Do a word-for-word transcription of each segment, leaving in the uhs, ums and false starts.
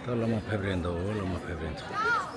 ད་སློབ་མ་ཕེབས་རན་འདུག་སློབ་མ་ཕེབས་རན་འདུག་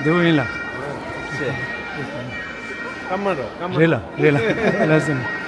བདེ་པོ་ཡིན་ལ། སྐར་མ་རོ། སྐར་མ་རེད་ལ། རེད་ལ། ལགས་སོ།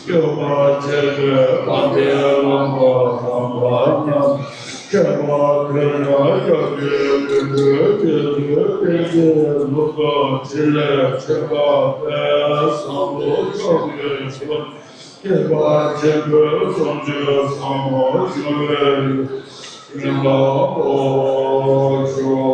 སྐྱོབ་པར་བྱེད་པའི་དམ་པའི་ལམ་པ་དམ་པ་རྣམས། མཁས་པ་དེ་ཡང་སྐྱབས་རྗེ་དགེ་འདུན་དེ་ཚོའི་བསྟན་པའི་ལུགས་དང་འཕྲིན་ལས་ཆེ་བ་དཔལ་བཟང་པོ་མཆོག་གི་ཆོས། མཁས་པ་ཆེན་པོའི་གསུང་ཆོས་ཟབ་མོ་ཞུ་བའི་ཡུལ་ཡིན་པ་པོ་ཆོས།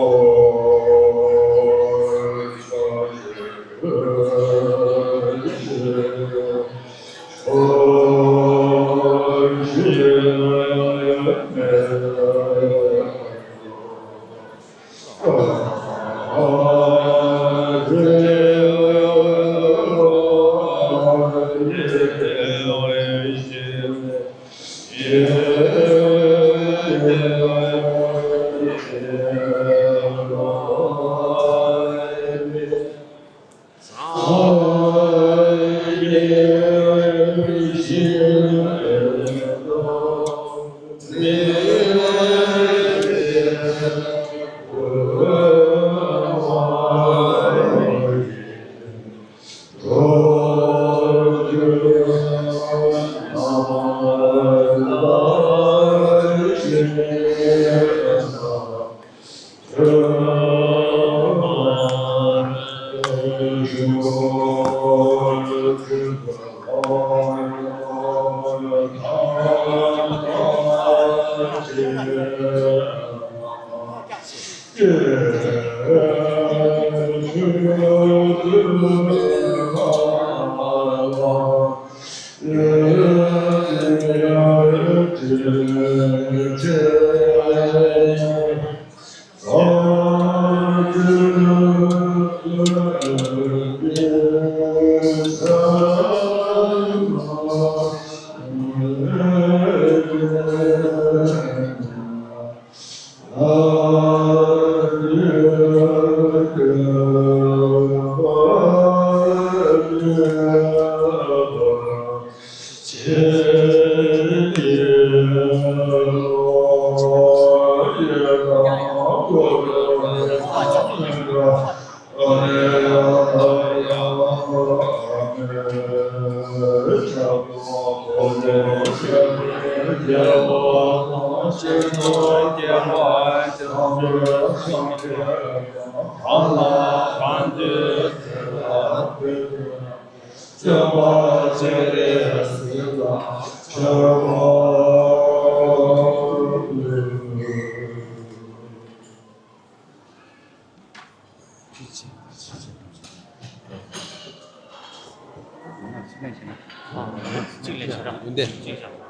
གཅིག་ལས་བྱེད་ར། ཡོན་ཏན། གཅིག་བྱ།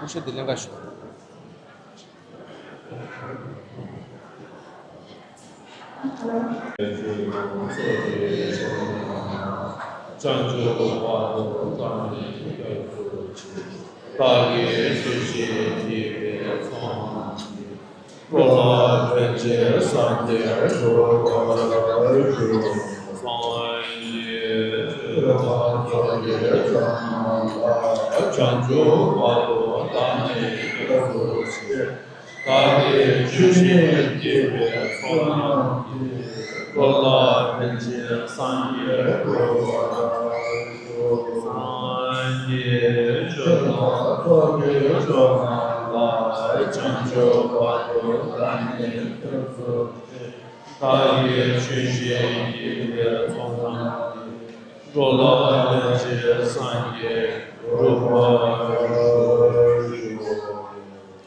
ཨ་ཤོ་དེ་ལེན་ག་ཤོ། བྱང་ཆུབ་བར་དུ་བཏང་ནས་སྐྱབས་སུ་མཆི། བདག་གིས་ཇི་བཞིན་བགྱིས་པའི་ཚོགས་རྣམས་ཀྱིས། འགྲོ་ལ་ཕན་ཕྱིར་སངས་རྒྱས་འགྲུབ་པར་ཤོག། སངས་རྒྱས་ཆོས་དང་ཕྱོགས་ཀྱི་སྐྱོང་བ་ལ། བྱང་ཆུབ་བར་དུ་བཏང་ནས་སྐྱབས་སུ་མཆི། བདག་གིས་ཇི་བཞིན་བགྱིས་པའི་ཚོགས་རྣམས་ཀྱིས། འགྲོ་ལ་ཕན་ཕྱིར་སངས་རྒྱས་འགྲུབ་པར། སངས་རྒྱས་ཆོས་དང་ཕྱོགས་ཀྱི་སྐྱོང་བ་ལ། བྱང་ཆུབ་བར་དུ་བཏང་ནས་སྐྱབས་སུ་མཆི། བདག་གིས་ཇི་བཞིན་བགྱིས་པའི་ཚོགས་རྣམས་ཀྱིས། འགྲོ་ལ་ཕན་ཕྱིར་སངས་རྒྱས་འགྲུབ་པར་ཤོག།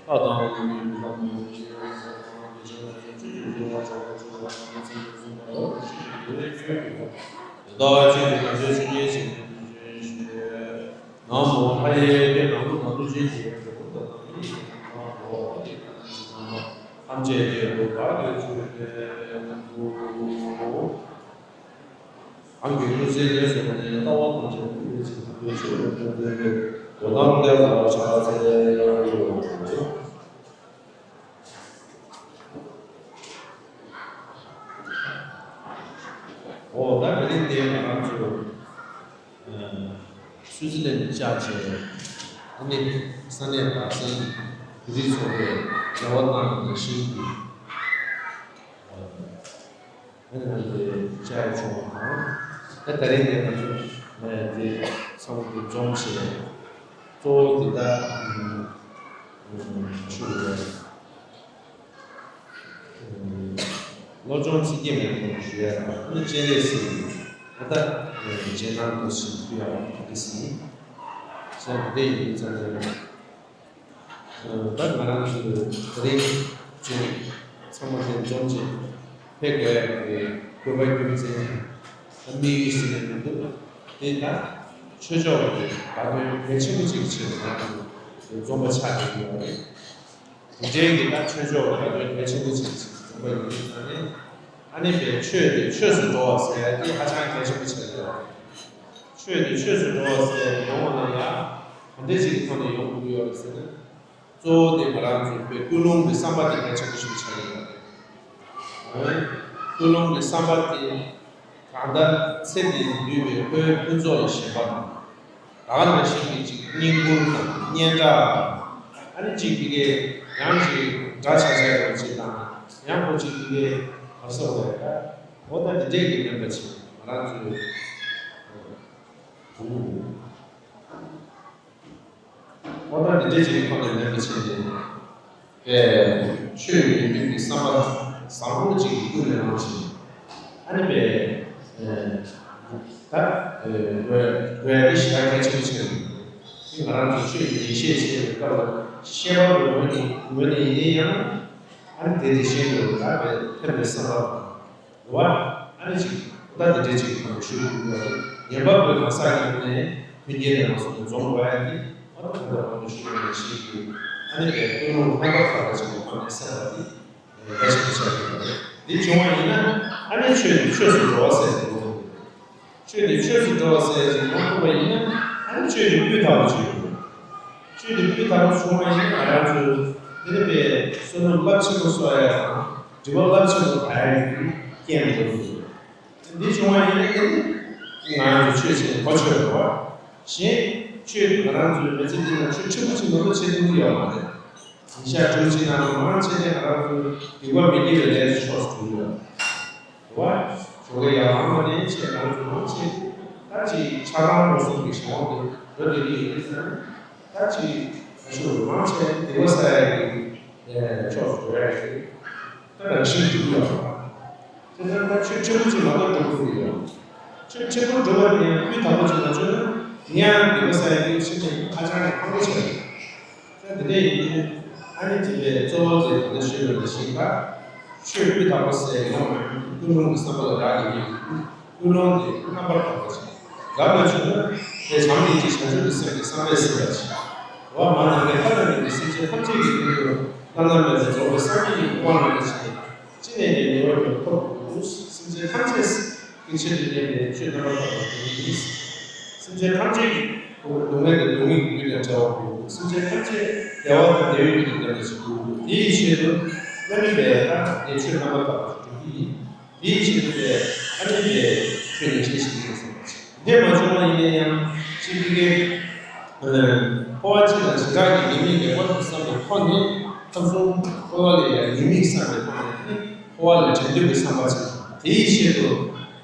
ལྷ་དང་། ན་མོ་ཧ་ཡེ་ཏེ་ནང་དུ་ནང་དུ་ཅན་གྱི་ཐམས་ཅད་ཀྱི་རུ་ཁ་ཏེ་ཆུ་ཏེ་ཨང་གི་ཀུན་གསལ་ལས་སུ་ནས་ལྟ་བ་ཐམས་ཅད་ཀུན་གྱི་ཆེད་དུ་ཆོས་ཀྱི་དོན་དེ་གོ་ལམ་བདེ་བར་ཆགས་ཚེ་ཡང་ཡོད། འོ་ད་དེ་རིང་འདིར་ང་རང་ཚོ་སུའུ་ཙི་ལན་བཅར་བྱས་ཨ་ནི་ས་གནས་བདག་འཛིན་བོད་རིགས་ཚོགས་པས་རེ་བ་གནང་བ་ནང་བཞིན་གྱི་ཨ་ནི་ང་ཚོའི་བཅར་བྱུང་བ་དང་། ད་ད་རིང་ནས་ང་ཚོ་དེ་ཚང་མ་དེ་འཛོམས་བྱས་གཙོ་བོ་དེ་ད་ཆུ་བློ་སྦྱོང་ཚིག་བརྒྱད་མའི་སྐོར་ཞུ་ཡ་དང་ཨ་ནི་སྤྱན་རས་གཟིགས་ད་ལྟ་རྗེས་གནང་དུ་ཞིག་ཕུལ་ཡ་དེ་ཟིན་ཟེར་དེ་ཡིན་ཙང་ནས། ད་ང་རང་ཚོའི་དེ་རིང་ཚོ་ཚང་མ་དེ་འཛོམས་ཀྱི་ཕེབས་དགོས་ཡག་གི་དགོས་པ་རྒྱུ་མཚན་ད་དམིགས་ཡུལ་ཟེར་ནས་མི་འདུག་དེ་ད་ཆོས་ཕྱོགས་ཀྱི་བརྡ་དོན་གལ་ཆེན་པོ་ཅིག་ཆེད་དུ་ང་རང་ཚོ་འཛོམས་པ་ཆགས་ཀྱི་ཡོད་རེད། དེ་འདྲའི་གི་ད་ཆོས་ཕྱོགས་བརྡ་དོན་གལ་ཆེན་པོ་ཅིག་ཅིག་འཛོམས་པ་ཡིན་ཙང་ནས་ཨ་ནི་པའི་ཆོས་དེ་ཆོས་སུ་འགྲོ་བ་ཟེར་ཡ་དེ་ཧ་ཅང་གལ་ཆེན་པོ་ཆགས་ཀྱི་ཡོད་རེད། ཆོས་དེ་ཆོས་སུ་འགྲོ་བ་ཟེར་ཡོང་བ་ལ་ཡང་ག་འདྲ་ཅིག་གི་ཐོག་ནས་ཡོང་དགོས་ཀྱི་ཡོད་རེད་ཟེར་ན། གཙོ་བོ་དེ་ང་རང་ཚོའི་བོད་ཀུན་སློང་གི་བསམ་པ་དེ་གལ་ཆེན་པོ་ཞིག་ཆགས་ཀྱི་ཡོད་རེད། ཀུན་སློང་གི་བསམ་པ་དེ་གང་ལྟར་ཚེ་འདིར་འདུས་པའི་ཁོའི་ཕུན་ཚོགས་ལ་ཞེན་པ་དང་། ད་ག་ནང་བཞིན་གྱི་ཅིག་བསྙེན་བཀུར་དང་སྙན་གྲགས་དང་། ཨ་ནི་ཅིག་དེ་གའི་ཡང་ཅིག་འདྲ་ཆགས་ཆགས་ཡོང་ཅིག་དང་། ཡང་ཁོ་ཅིག་དེ་གའི་ག་རེ་ཟེར་དགོས་རེད་ད། འོ་ད་དེ་འདྲས་ཀྱི་མིན་པ་ཅིག་ང་རང་ཚོའི་འོ་ད་དེ་འདྲས་ཅིག་གི་ཐོག་ནས་མིན་པ་ཅིག་དེ། པའི་ཆོས་ཡོན་ཏན་གྱི་བསམ་པ་བཟང་པོ་ཅིག་གི་ཀུན་ནས་བླངས་ཤིང་། ཨ་ནི་པའི་ད་དགོས་དགོས་ཡ་གི་ཞེ་དྲག་གལ་ཆེན་པོ་ཆགས་ཡོད། དེ་ང་རང་ཚོ་ཆོས་ཀྱི་ཡིད་ཆེས་བྱེད་པའི་སྐབས་ལ་བཤད་པ་ངོས་ནས་ངོས་ནས་ཡིན་ན་ཡང་ཨ་ནི་དེ་དེ་བཞིན་དུ་ད་པའི་ཕན་པའི་བསམ་པ་དང་། རེད་བ། ཨ་ནི་ཅིག་ད་དེ་འདྲས་ཅིག་གི་ཐོག་ནས་ཞུ་དགོས་ཀྱི་ཡོད་རེད། ངན་པ་བོད་གང་ཟག་ཡིན་ནའི་མཐུན་རྐྱེན་ལས་མ་སོང་ནས་འཛོམས་དགོས་ཡ་དེ་ང་ཚོ་གང་ལྟར་གོང་དུ་ཞུས་པ་ནང་བཞིན་གྱི་ཨ་ནི་པའི་ཀུན་སློང་རྣམ་པར་དག་པ་ཅིག་གི་ཐོག་ནས་གསལ་བ་དེ་གལ་ཆེན་པོ་ཆགས་ཀྱི་ཡོད་རེད། འདི་བྱུང་བ་ཡིན་ན་ཨ་ནི་ཆོས་ནི་ཆོས་སུ་འགྲོ་བ་ཟེར་དགོས་རེད། ཆོས་དེ་ཆོས་སུ་འགྲོ་བ་ཟེར་ཞིག་ཡོང་ཐུབ་པ་ཡིན་ན་ཨ་ནི་ཆོས་དེ་སྤུས་དག་པོ་ཅིག་ཡོད། ཆོས་དེ་སྤུས་དག་པོ་བྱུང་བ་ཡིན་ན་ང་རང་ཚོས་འདི་ནི་པའི་བསོད་ནམས་རླབས་ཆེན་པོ་གསོག་ཡ་དང་སྒྲིབ་པ་རླབས་ཆེན་པོ་དག་ཡ་ཡིན་རྐྱེན་འགྲོ་དགོས། འདི་བྱུང་བ་ཡིན་ན་ཨ་ནི་ང་རང་ཚོ་ཆོས་བྱེད་གོ་ཆོད་འགྲོ་བ། གཞན་ཆོས་ང་རང་ཚོའི་མི་ཚེ་འདི་ན་ཆོས་ཆེན་པོ་ཅིག་མ་གཏོགས་བྱེད་ཐུབ་ཀྱི་ཡོད་མ་རེད། ཉིན་ཞག་དྲུག་ཅིག་ནང་ལ་མང་ཆེ་ནས་ང་རང་ཚོ་སྡིག་པ་མི་དགེ་བའི་ལས་སུ་ཕྱོགས་སུ་འགྲོ་གི་ཡོད། རེད་བ། ཇོ་ཁེ་ཡར་ལངས་པ་ནས་ཆེས་ང་ཚོ་མང་ཆེ་ད་ཅིག་ཆགས་སྡང་སྒོ་གསུམ་གྱི་གཞན་དབང་དུ་འགྲོ་བསྡད་ཀྱི་ཡོད་རེད་ཟེར་ན། ད་ཅིག་ང་ཚོ་མང་ཆེ་སྡིག་པ་བསགས་ཡ་གི་ཕྱོགས་སུ་འགྲོ་ཡ་ཞིག་ད་ནང་བཞིན་འགྲོ་གི་ཡོད་རེད་བ། དེ་ལྟར་ད་ཆོས་ཆེན་པོ་ཅིག་མ་གཏོགས་འགྲོ་ཐུབ་ཀྱི་ཡོད། ཆོས་ཆེན་པོ་འགྲོ་བ་ནི་སྤུས་དག་པོ་ཅིག་མ་བྱུང་ན་ཡང་སྡིག་པ་བསགས་ཡ་གི་ཕྱིན་ཆད་ཧ་ཅང་གི་ཕངས་པོ་ཆེ་རེད། ད་དེ་འདྲ་ཡིན་དུས་ཨ་ནི་དེ་ལས་གཙོ་བོ་དེ་ད་ལྟ་ཞུས་པ་ནང་བཞིན་ད་ཆོས་སྤུས་དག་པོ་ཟེར་ཡོང་བ་ཡིན་ན་ཀུན་སློང་གི་བསམ་པ་ལ་རག་གི་མེད། ཀུན་སློང་དེ་རྣམ་པར་དག་པ་ཅིག་རབ་ལ་བྱུང་ན་དེ་བྱམས་སྙིང་རྗེ་བྱང་ཆུབ་ཀྱི་སེམས་ཀྱི་བསམ་པས་ཟིན་པ་ཅིག་འོ་མ་ནམ་མཁའི་མཐའ་དང་མཉམ་པའི་སེམས་ཅན་ཐམས་ཅད་ཀྱི་དོན་དུ་བླ་ན་མེད་པའི་རྫོགས་པའི་སངས་རྒྱས་ཀྱི་གོ་འཕང་ལ་ཕྱིན་ཅི་ནས་ཀྱང་ཉེ་བར་འགྲོ་ཐོབ་དགོས། སེམས་ཅན་ཐམས་ཅད་ཀྱི་ཆེད་དུ་བསྙེན་པའི་ཆོས་རྣམ་པར་དག་པ་དེ་ཉིད་ཡིན། སེམས་ཅན་ཐམས་ཅད་ཀྱི་སྡུག་བསྔལ་དང་སྡུག་བསྔལ་གྱི་རྒྱུ་དང་བྲལ་བར་འགྱུར། སེམས་ཅན་ཐམས་ཅད་བདེ་བ་དང་བདེ་བའི་རྒྱུ་དང་ལྡན་པ་ཞིག་དགོས། དེའི་ཆེད་དུ་བླ་མེད་པའི་ད་ནི་ཆོས་རྣམ་པར་དག་པ་ཞིག་སྒྲུབ་ཀྱི་ཡིན། དེའི་ཆེད་དུ་ལས་ཨ་ནི་ལས་ཆོས་ཉན་ཆེན་ཞིག་ཡིན་ཟེར་བ་ཅིག་འདི་མ་བྱུང་བ་ཡིན་ན་ཡང་ཅིག་དེ་གའི་འཁོར་བ་སྤྱི་དང་བྱེ་བྲག་གི་ཉེས་དམིགས་ལེགས་པར་དུ་བསམ་པའི་ཐོག་ནས་ཐབས་གསུམ་འཁོར་བ་ལས་ཡང་ཉེས་དམིགས་བསམ་པའི་ཐོག་ནས་ཨ་ནི་འཁོར་བ་ལས་བྲལ་འདོད་ཀྱི་བསམ་པ་ཅིག་དེའི་ཆེད་དུ་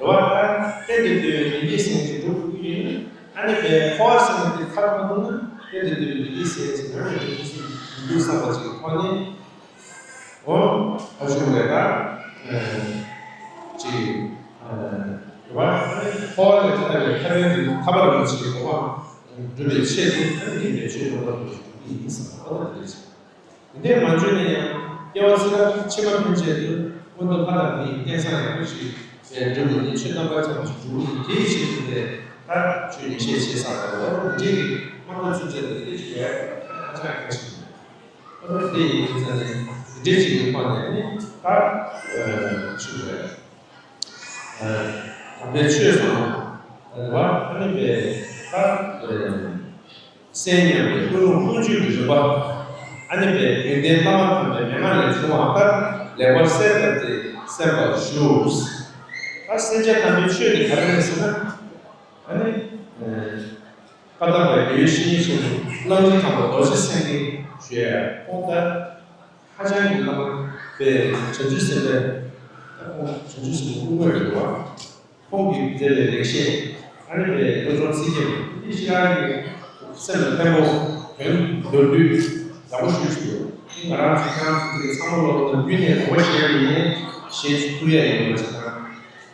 རེ་བ་ལྟར་གཏན་དུ་བདེ་བའི་ལེགས་སྐྱེས་སེམས་ཅན་སྒྲུབ་དགོས་ཀྱི་ཡིན་ན་ཨ་ནི་བའི་འཁོར་བ་ཟེར་བ་དེ་ཁ་ཐོག་མ་ཐུག་ན་གཏན་དུ་བདེ་བའི་ལེགས་སྐྱེས་སེམས་ཅན་ཡང་ཡང་སྒྲུབ་ཐུབ་སུ་འདུག་བསམ་པ་ཅིག་གི་ཐོག་ནས། འོ། ཨ་ཞུ་བའི་ད། ཅིག་ཨ་ནི། རེད་བ། ཨ་ནི་འཁོར་བ་ལས་ཐར་བའི་ཐར་པའི་རིགས་ཐར་པ་རིན་པོ་ཆེའི་གོ་འཕང་སྒྲུབ་པའི་ཆེད་དུ་ཨ་ནི་ཡིན་པའི་ཆོས་སྟོན་པ་དེ་ཡིན་ཟེར་བ་ལ་འདི་འདྲ་ཅིག་འདི་འདྲ་མ་བརྗོད་ན་ཡང་སྐྱེ་བ་ཚེ་རབས་ཕྱི་མ་ཕན་ཆད་དུ་མངོན་མཐོ་ལྷ་དང་མིའི་རྟེན་བཟང་ཡག་པོ་ཞིག་ལས་སྒྲུབ་པ་ནི་ཆོས་རྣམ་པར་དག་པ་ཞིག་སྒྲུབ་པ་ཡིན། དེའི་ཆེད་དུ་ལས་ད་ཆོས་ཉན་བཤད་བྱེད་ས་ལ་འོ་འདི་འདྲའི་གི་མ་འོངས་ཚུན་ཆད་ལ་འདི་འདྲ་ཅིག་ཡོད་ཡ་ཧ་ཅང་གལ་ཆེན་པོ་རེད། ཨ་ནི་དེ་ཡིན་ཙང་ནི་འདི་འདྲའི་ཅིག་གི་ཐོག་ནས་ནི་ད་ཆུ་བས་དམ་པའི་ཆོས་སོང་བ་ཨ་ནི་པའི་ད་གསན་ཉན་པའི་ཀུན་སློང་ཀུན་སྤྱོད་ཀྱི་རིམ་པ་ཨ་ནི་པའི་ཡོན་ཏན་བླ་མ་དམ་པའི་མན་ངག་ལས་བྱུང་བ་ལྟར་ལེགས་པར་གསལ་བཏབ་སྟེ་གསན་པར་ཞུ། ད་གསན་བྱ་དམ་པའི་ཆོས་ནི་ག་རེ་རེད་ཟེར་ན། ཨ་ནི། བཀའ་གདམས་པའི་རྒྱལ་བའི་བཤེས་གཉེན་ཆེན་པོ་གླང་ཆེན་དམ་པ་རྡོ་རྗེ་སེང་གེ་ཞུ་ཡ་ཁོང་ལྟར་ཧ་ཅང་གི་བླ་མ་པའི་བྱང་ཆུབ་སེམས་དཔའི་ཁོང་བྱང་ཆུབ་སེམས་དཔའི་སྐུ་དངོས་རེད་འདུག་བ། ཁོང་གིས་མཛད་པའི་ལེགས་བཤད། ཨ་ནི་པའི་བློ་སྦྱོང་ཚིག་བརྒྱད་པོ་འདི་ཤི་ཁ་གི་སེམས་ལ་ཕན་པོ་དོན་མདོར་བསྡུས་ཡག་པོ་ཞུ་ཞུ་ཡོད། ང་རང་ཚོ་ཁྱེད་རང་ཚོ་དེ་ཚང་མ་ལོ་ན་རྒྱུན་ནས་དགོངས་པ་བཞེས་པ་ཡིན་ནའི་བཞེས་ཐུབ་ཡ་ཡོད་པ་ཞིག་དང་།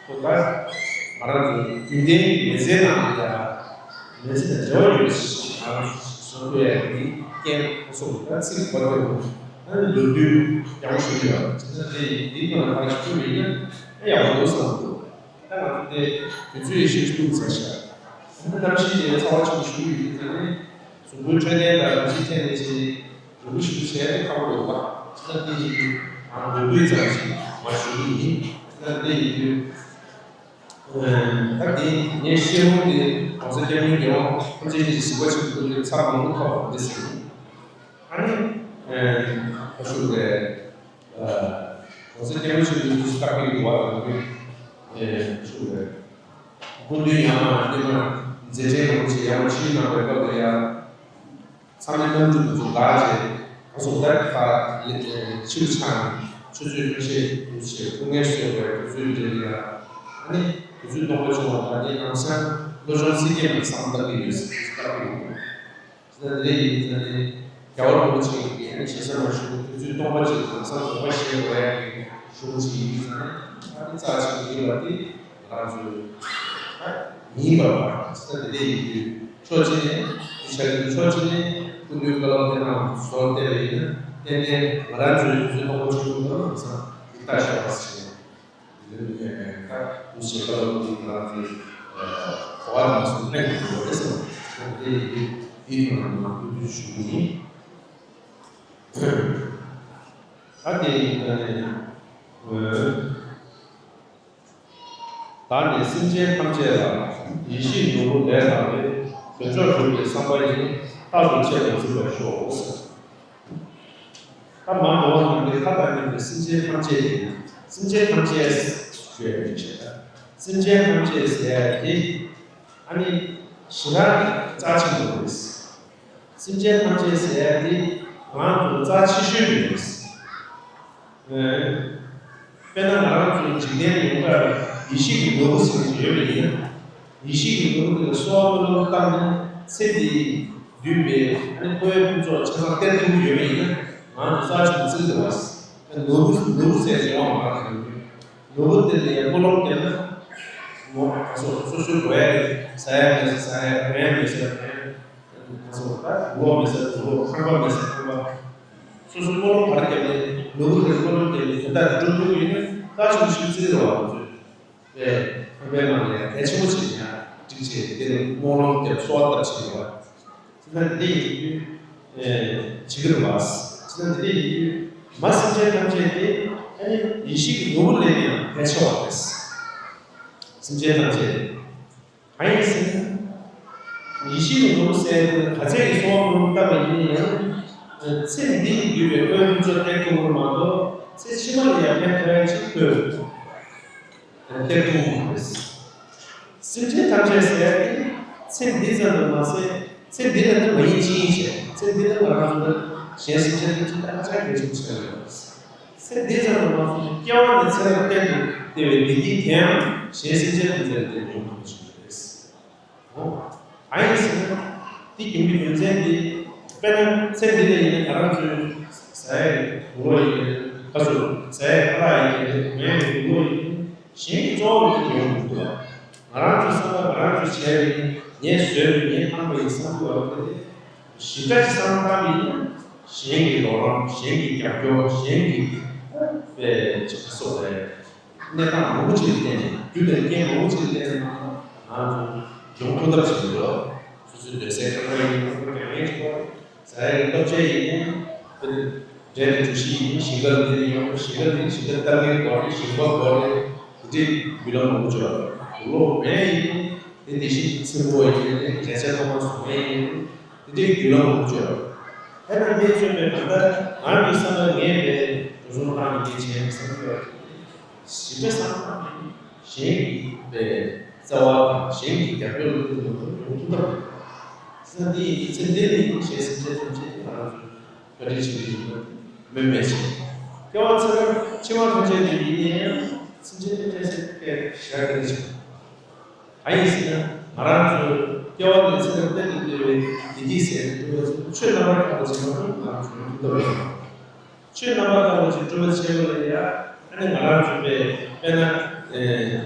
ཁོ་ད་ང་རང་ཚོ་རྒྱུན་ལྡན་གྱི་མི་ཚེའི་ནང་ལ་ཡ་མི་ཚེ་དང་འབྲེལ་བ་ཡོད་པ་ཞིག་ང་རང་ཚོ་བཟོ་ཐུབ་ཡ་གི་རྐྱེན་ཁོ་ཚོ་ད་ཚིག་གོ་ཐོས་པོ་ཨ་ནི་མདོར་བསྡུས་ཡག་པོ་ཞུ་གི་ཡོད། བྱས་ཙང་དེ་ཡིན་དེའི་ཐོག་ལ་ཕར་ཞུ་བ་ཡིན་ན་ཨ་ཡག་པོ་འདུག་བསམ་འདུག་ད་ང་ཚོ་དེ་དུས་ཚོད་ཡེ་ཤེས་ཀྱི་ཐུག་ཚར་ཤག་ད་གནམ་གཤིས་དེ་ཚ་བ་ཆེན་པོ་ཞིག་ཡོད་དུས་ཙང་ནས་གཟུགས་པོའི་འཕྲོད་བསྟེན་དང་གནམ་གཤིས་ཐད་ནས་ཅིག་འགྱུར་བ་ཞིག་བྱས་ཏེ་ཁག་པོ་རེད་པ། ད་དེ་ཡིན་དུས་ང་འགོ་དགོས་ཙམ་ཞིག་མ་ཞུ་གི་ཡིན། ད་དེ་ཡིན་དུས་ད་དེ་ངས་བཤད་ལུང་དེ་༸གོང་ས་༸སྐྱབས་མགོན་རྒྱལ་བ་ཐམས་ཅད་མཁྱེན་ཅིང་གཟིགས་པ་ཆེན་པོ་མདོ་དབུས་ཚར་མང་པོ་ཐོག་འདི་ཟིན། ཨ་ནི་ཨ་ཞུ་རེད། ཨ་གོང་ས་སྐྱབས་མགོན་ཆེན་པོའི་སྐུ་ཚེ་བསྐལ་པའི་འགྲོ་བ་དང་ནི་ཞུ་རེད། སྐུ་མདུན་ཡང་ན་སྙེ་མ་མཛད་འཕྲིན་རིན་པོ་ཆེ་ཡང་ན་ཆོས་གནང་བའི་སྐབས་ལ་ཡང་ཚང་མའི་རྣམ་འགྱུར་དེ་ཚོ་དགའ་བྱས་ང་ཚོ་ལྟར་ཁ་ལེ་ཕྱིར་ཆགས་ནས་ཆུ་ཚོད་ཉི་ཤུ་དུས་ཆེ་སྐུ་ངལ་གསོས་པའི་དུས་ཚོད་འདིར་ཡང་ཨ་ནི་དུས་ཚོད་སྟོང་པ་བྱུང་བ་དང་ནི་ནང་སང་བློ་སྦྱོང་ཚིག་བརྒྱད་མ་བསམ་བཏང་གི་ཡོད་ཟེར་བཀའ་ཕེབས་ཡོད། ཟེར་ན་འདི་འདྲ་ཡིན་ཟེར་ནས་རྒྱལ་བ་རིན་པོ་ཆེ་གིས་ཨ་ནི་ཞེ་ས་མ་ཞུ་དུས་ཚོད་སྟོང་པ་ཅིག་ལམ་སང་དགོངས་པ་བཞེས་དགོས་ཡ་གི་གཞུང་ཅིག་ཡིན་ཟེར་ནས་ཨ་ནི་རྩ་ཆེན་པོ་ཡིན་པ་འདི་ང་རང་ཚོའི་ཨ་ཡིན་པ་བ་ཟེར་ན་འདི་འདྲ་ཡིན་དུས་ཕྱོགས་གཅིག་ནས་འདི་ཆ་གི་ཕྱོགས་གཅིག་ནས་སྐུ་མདུན་བཀའ་སློབ་དེ་རྣམས་ཟོར་བལྟས་པ་ཡིན་ན་ཏན་ཏན་ང་རང་ཚོའི་དུས་ཚོད་སྟོང་པ་ཆུང་ཆུང་ལམ་སང་འདི་ལྟ་ཤོག་པ་ཟེར་ནས། ད་དུས་ཤེས་པ་ལ་དེ་ང་རང་ཚོའི་གོ་བ་དང་སུ་ཕན་གྱི་འགྲོ་རེད་སོང་། དེ་ཡིན་དུས་དེའི་ཐོག་ནས་ང་ཚོས་ཞུ་གི་ཡིན། ད་དེ་ཡིན་ད་ནས་ད་ནི་སེམས་ཅན་ཐམས་ཅད་ལ་ཡེ་ཤེས་ནོར་བུ་ལས་ལྷག་པའི་དོན་མཆོག་སྒྲུབ་པའི་བསམ་པ་ཡིས་རྟག་ཏུ་གཅེས་པར་འཛིན་པར་ཤོག་ད་མ་འགྲོ་བ་ནང་གི་ཁ་དང་ནི་སེམས་ཅན་ཐམས་ཅད་ཡིན། སེམས་ཅན་ཐམས་ཅད་ཞུ་ཡ་ཡིན་ཞེས། སེམས་ཅན་ཐམས་ཅད་ཟེར་ཡ་དེ་ཨ་ནི་ཞེ་དྲག་རྩ་ཆེན་པོ་རེད། སེམས་ཅན་ཐམས་ཅད་ཟེར་ཡ་དེ་ང་ཚོ་རྩ་ཆེ་ཤོས་རེད། དཔེར་ན་ང་རང་ཚོའི་འཇིག་རྟེན་ཡོངས་གྲགས་ཡེ་ཤེས་ཀྱི་ནོར་བུ་ཟེར་གྱི་ཡོད་པ་ཡིན་ན། ཡེ་ཤེས་ཀྱི་ནོར་བུ་དེ་ལ་གསོལ་བ་སྨོན་ལམ་བཏབ་ནས་ཚེ་འདིའི་བསྡུས་པའི་ཨ་ནི་འཁོར་བའི་ཕུན་ཚོགས་ཆ་ཚང་སྟེར་ཐུབ་ཀྱི་ཡོད་པ་ཡིན་ན་ང་ཚོ་རྩ་ཆེན་པོ་བརྩི་གི་རེད་བ། ནོར་བུ་ནོར་བུ་ཟེར་ཡོང་བ་མ་རེད། ནོར་བུ་དེ་ལ་ཡང་སྨོན་ལམ་བརྒྱབ་ན་མོ་ག་སོ་སོ་སོའི་དགོས་ཡ་རེད། ཟ་ཡ་མེད་ས་ཟ་ཡ། གོན་ཡ་མེད་ས་གོན་ཡ། ཁ་སོ་ད་དུག་ལོག་མེད་ས་དུག་ལོག་ཁང་པ་མེད་ས་ཁང་པ། སོ་སོ་སྨོན་ལམ་ག་རེ་བརྒྱབ་ནས་ནོར་བུ་དེར་སྨོན་ལམ་བརྒྱབ་ནས་དོན་དག་དེ་སྒྲུབ་ཐུབ་ཀྱི་ཡིན་ན་རྩ་ཆེན་པོ་ཞིག་བརྩི་རེད་བ། ང་ཚོས་པས་ཁང་པའི་ནང་ལ་ཡང་གལ་ཆེན་པོ་ཞིག་ཡང་སྒྲིག་བྱས་དེ་ནས་སྨོན་ལམ་བརྒྱབ་གསོལ་བ་བཏབ་བྱས་ཡོད་བ། དེ་ན་འདི་འདྲ་ཡིན་དུས་བྱེད་ཀྱི་རེད་བ། དེ་ན་འདི་འདྲ་ཡིན་དུས་མ་སེམས་ཅན་ཐམས་ཅད་དེ་ཨ་ནི་ཡེ་ཤེས་ཀྱི་ནོར་བུ་ལས་ཡང་གལ་ཆེ་བ་རེད། སེམས་ཅན་ཐམས་ཅད་གང་ཡིན་ཟེར་ན། ཡེ་ཤེས་ཀྱི་ནོར་བུ་ཟེར་དེ་ག་ཚད་ཀྱི་གསོལ་བ་སྨོན་ལམ་བཏབ་པ་ཡིན་ན་ཡང་ཚེ་འདི་ཡིས་བསྡུས་པའི་འཁོར་བའི་ཕུན་ཚོགས་སྟེར་ཐུབ་ཀྱི་མ་གཏོགས་ཚེ་ཕྱི་མ་ལ་ཡང་ཕན་ཐོགས་ཡ་ཅིག་ཐོབ་སྟེར་ཐུབ་ཀྱི་མ་རེད། སེམས་ཅན་ཐམས་ཅད་ཟེར་ཡ་དེ་ཚེ་འདི་ཙམ་དུ་མ་ཟད་ཚེ་འདི་ལ་ནི་མ་ཡིན་ཅི་ཡིན་ཞེས་ཚེ་འདི་ལ་ང་རང་ཚོ་ལ་གཞན་སེམས་ཅན་ཐམས་ཅད་ལ་ཧ་ཅང་གལ་ཆེན་པོ་ཆགས་ཡོད། ཚེ་འདི་ཙམ་དུ་མ་ཟད་སྐྱེ་བ་ནས་ཚེ་རབས་གཏན་དུ་བདེ་བའི་བདེ་སྐྱིད་དེའང་གཞན་སེམས་ཅན་ཐམས་ཅད་ལ་བདེ་བའི་ཡོང་ཐུབ་པ་ཞིག་རེད། ཨོ། གང་ཡིན་ཟེར་ན། དེ་ཡིན་པའི་རྒྱུ་མཚན་དེ། དཔེར་ན་ཚེ་འདི་ལ་ཡིན་ན་ང་རང་ཚོའི་ཟ་ཡའི་དུག་ལོག་ཡིན་ན། ཁ་སོ་ཟ་ཡའི་ཁ་ལག་ཡིན་ན། ངའི་དུག་ལོག་ཡིན་ན། གཞན་གྱི་གཙོ་བོ་ལ་ཡོང་མི་འདུག་ང་རང་ཚོའི་བསམ་པ་ང་རང་ཚོས་བྱས་པ་ཡིན། ངས་བཟོས་པ་ཡིན། ངས་བཏང་པ་ཡིན་བསམ་གྱི་བར་དུ་དེ་ཞིབ་ཕྲ་ཞིག་བསམ་བློ་བཏང་པ་ཡིན་ན། གཞན་གྱི་རོགས་རམ། གཞན་གྱི་རྒྱབ་སྐྱོར། གཞན་གྱི་པའི་ཅིག་ཁ་སོ་རེད། གནས་སྟངས་མང་པོ་ཅིག་ལ་བརྟེན་ནས། རྒྱུ་དང་རྐྱེན་མང་པོ་ཅིག་ལ་བརྟེན་ནས་ང་ཚོ་ཡོང་ཐུབ་ཐབས་བྱེད་ཀྱི་ཡོད། སོ་སོའི་སྡོད་སའི་ཁང་པ་ཡིན་ན། ཁང་པ་རྒྱག་མཁན་ཞིག་དགོས་རེད། ཟ་ཡ་གི་སྟོབས་ཆེན་ཡིན་ན། དེ་ནི་འབྲས་དང་གྲུ་བཞི་ཡིན། ཞིང་ཁར་འདི་ནས་ཡོང་། ཞིང་ཁར་འདི་ནས་ཞིང་ཁར་ལྟ་མཁན་དགོས་རེད། ཞིང་པ་དགོས་རེད། དེ་འདྲའི་བརྒྱུད་ལམ་མང་པོ་ཅིག་ཡོད་རེད། དུག་ལོག་མེད་ཡིན་ན། དེ་དེ་བཞིན་ཚེམ་བུ་བ་ཡིན་ན། རས་ཆ་ཐོག་མར་བཟོ་མཁན་ཡིན་ན། དེ་འདྲའི་བརྒྱུད་ལམ་མང་པོ་ཅིག་ཡོད་རེད། དེ་ནང་བཞིན་མཚོན་པའི་གང་ལྟར་ང་རང་གི་བསམ་པར་ངས་པའི་འགྲོ་སོང་བཏང་ནས་འདི་བྱས་ནས་བསམ་གྱི་ཡོད་རེད། ཞིབ་ཕྲ་བསམ་བློ་བཏང་ནས་གཞན་གྱི་པའི་རྩ་བ་དང་གཞན་གྱི་རྒྱབ་སྐྱོར་ལ་བསྟུན་ནས་ཡོང་ཐུབ་ཐབས་རེད། བསམ་འདི་ཡིན་ཚེ་འདི་ནས་ཡིན་ཞེས་སེམས་ཅན་ཐམས་ཅད་ང་རང་ཚོས་བཀའ་དྲིན་ཆེན་པོ་ཡིན་པ་སྨོས་མེད་བྱས། སྐྱེ་བ་ཚེ་རབས་ཕྱི་མ་ཐམས་ཅད་དུ་ཡིན་ན་ཡང་སེམས་ཅན་ཐམས་ཅད་ཟེར་སྐད་ཞེ་དྲག་གི་རེད། གང་ཡིན་ཟེར་ན། ང་རང་ཚོའི་སྐྱེ་བ་ནས་ཚེ་རབས་གཏན་དུ་བདེ་བའི་བདེ་སྐྱིད་ཟེར་ཡག་དེ་ཆོས་རྣམ་པར་དག་པ་ཅིག་མ་གཏོགས་ང་རང་ཚོ་ཡོང་ཐུབ་ཐབས་མེད། ཆོས་རྣམ་པར་དག་པ་ཅིག་སྒྲུབ་པ་བྱེད་པ་ལ་ཡ། ཨ་ནི་ང་རང་ཚོ་དཔེ་དཔེར་ན། ཨེ། ཨེ།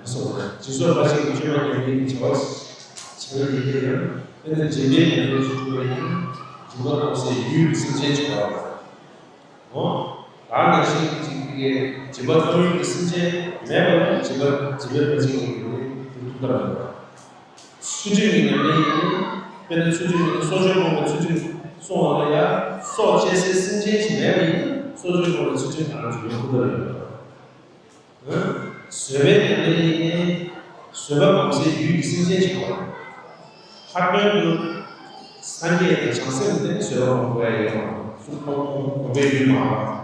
སོ། སྦྱིན་སོགས་ཕར་ཕྱིན་གྱི་སྤྱོད་པ་ཉམས་ལེན་གྱི་བྱ་བ་བྱེད་པ་ཡིན་ན་ཡང་། དཔེར་ན་སྦྱིན་པའི་ཉམས་ལེན་ཞུ་དགོས་ཡིན་ན། སྦྱིན་པ་གཏོང་སའི་ཡུལ་གྱི་སེམས་ཅན་བྱེད་པ། འོ། ད་ནང་བཞིན་གཅིག་གིས་སྦྱིན་པ་གཏོང་ཡུལ་གྱི་སེམས་ཅན་མེད་པ་ལ་སྦྱིན་པ་སྦྱིན་པའི་ཕར་ཕྱིན་གྱི་ཉམས་ལེན་ཞུ་ཐུབ་ཐབས་མེད་པ། ཚུལ་ཁྲིམས་ཀྱི་ཉམས་ལེན་ཡིན། དཔེར་ན་ཚུལ་ཁྲིམས་ཡིན་ན་སྲོག་གཅོད་སྤོང་བའི་ཚུལ་ཁྲིམས་སྲུང་བ་ལ་ཡ། སྲོག་བཅད་སའི་སེམས་ཅན་ཞིག་མེད་པ་ཡིན་ན་སྲོག་གཅོད་སྤོང་བའི་ཚུལ་ཁྲིམས་ང་རང་ཚོ་ཡོང་ཐུབ་ཐབས་ཡོད་པ། བཟོད་པའི་ཉམས་ལེན་ཡིན་ནའི་བཟོད་པ་སྒོམ་སའི་ཡུལ་གྱི་སེམས་ཅན་ཞིག་དགོས། ལྷག་དོན་དུ་སངས་རྒྱས་དང་བྱང་སེམས་དེ་ནི་བཟོད་པ་སྒོམ་དགོས་ཡ་ཡོད་མ་རེད། གཟུགས་ཁམས་སྒོམ་པའི་ཡུལ་མ་རེད།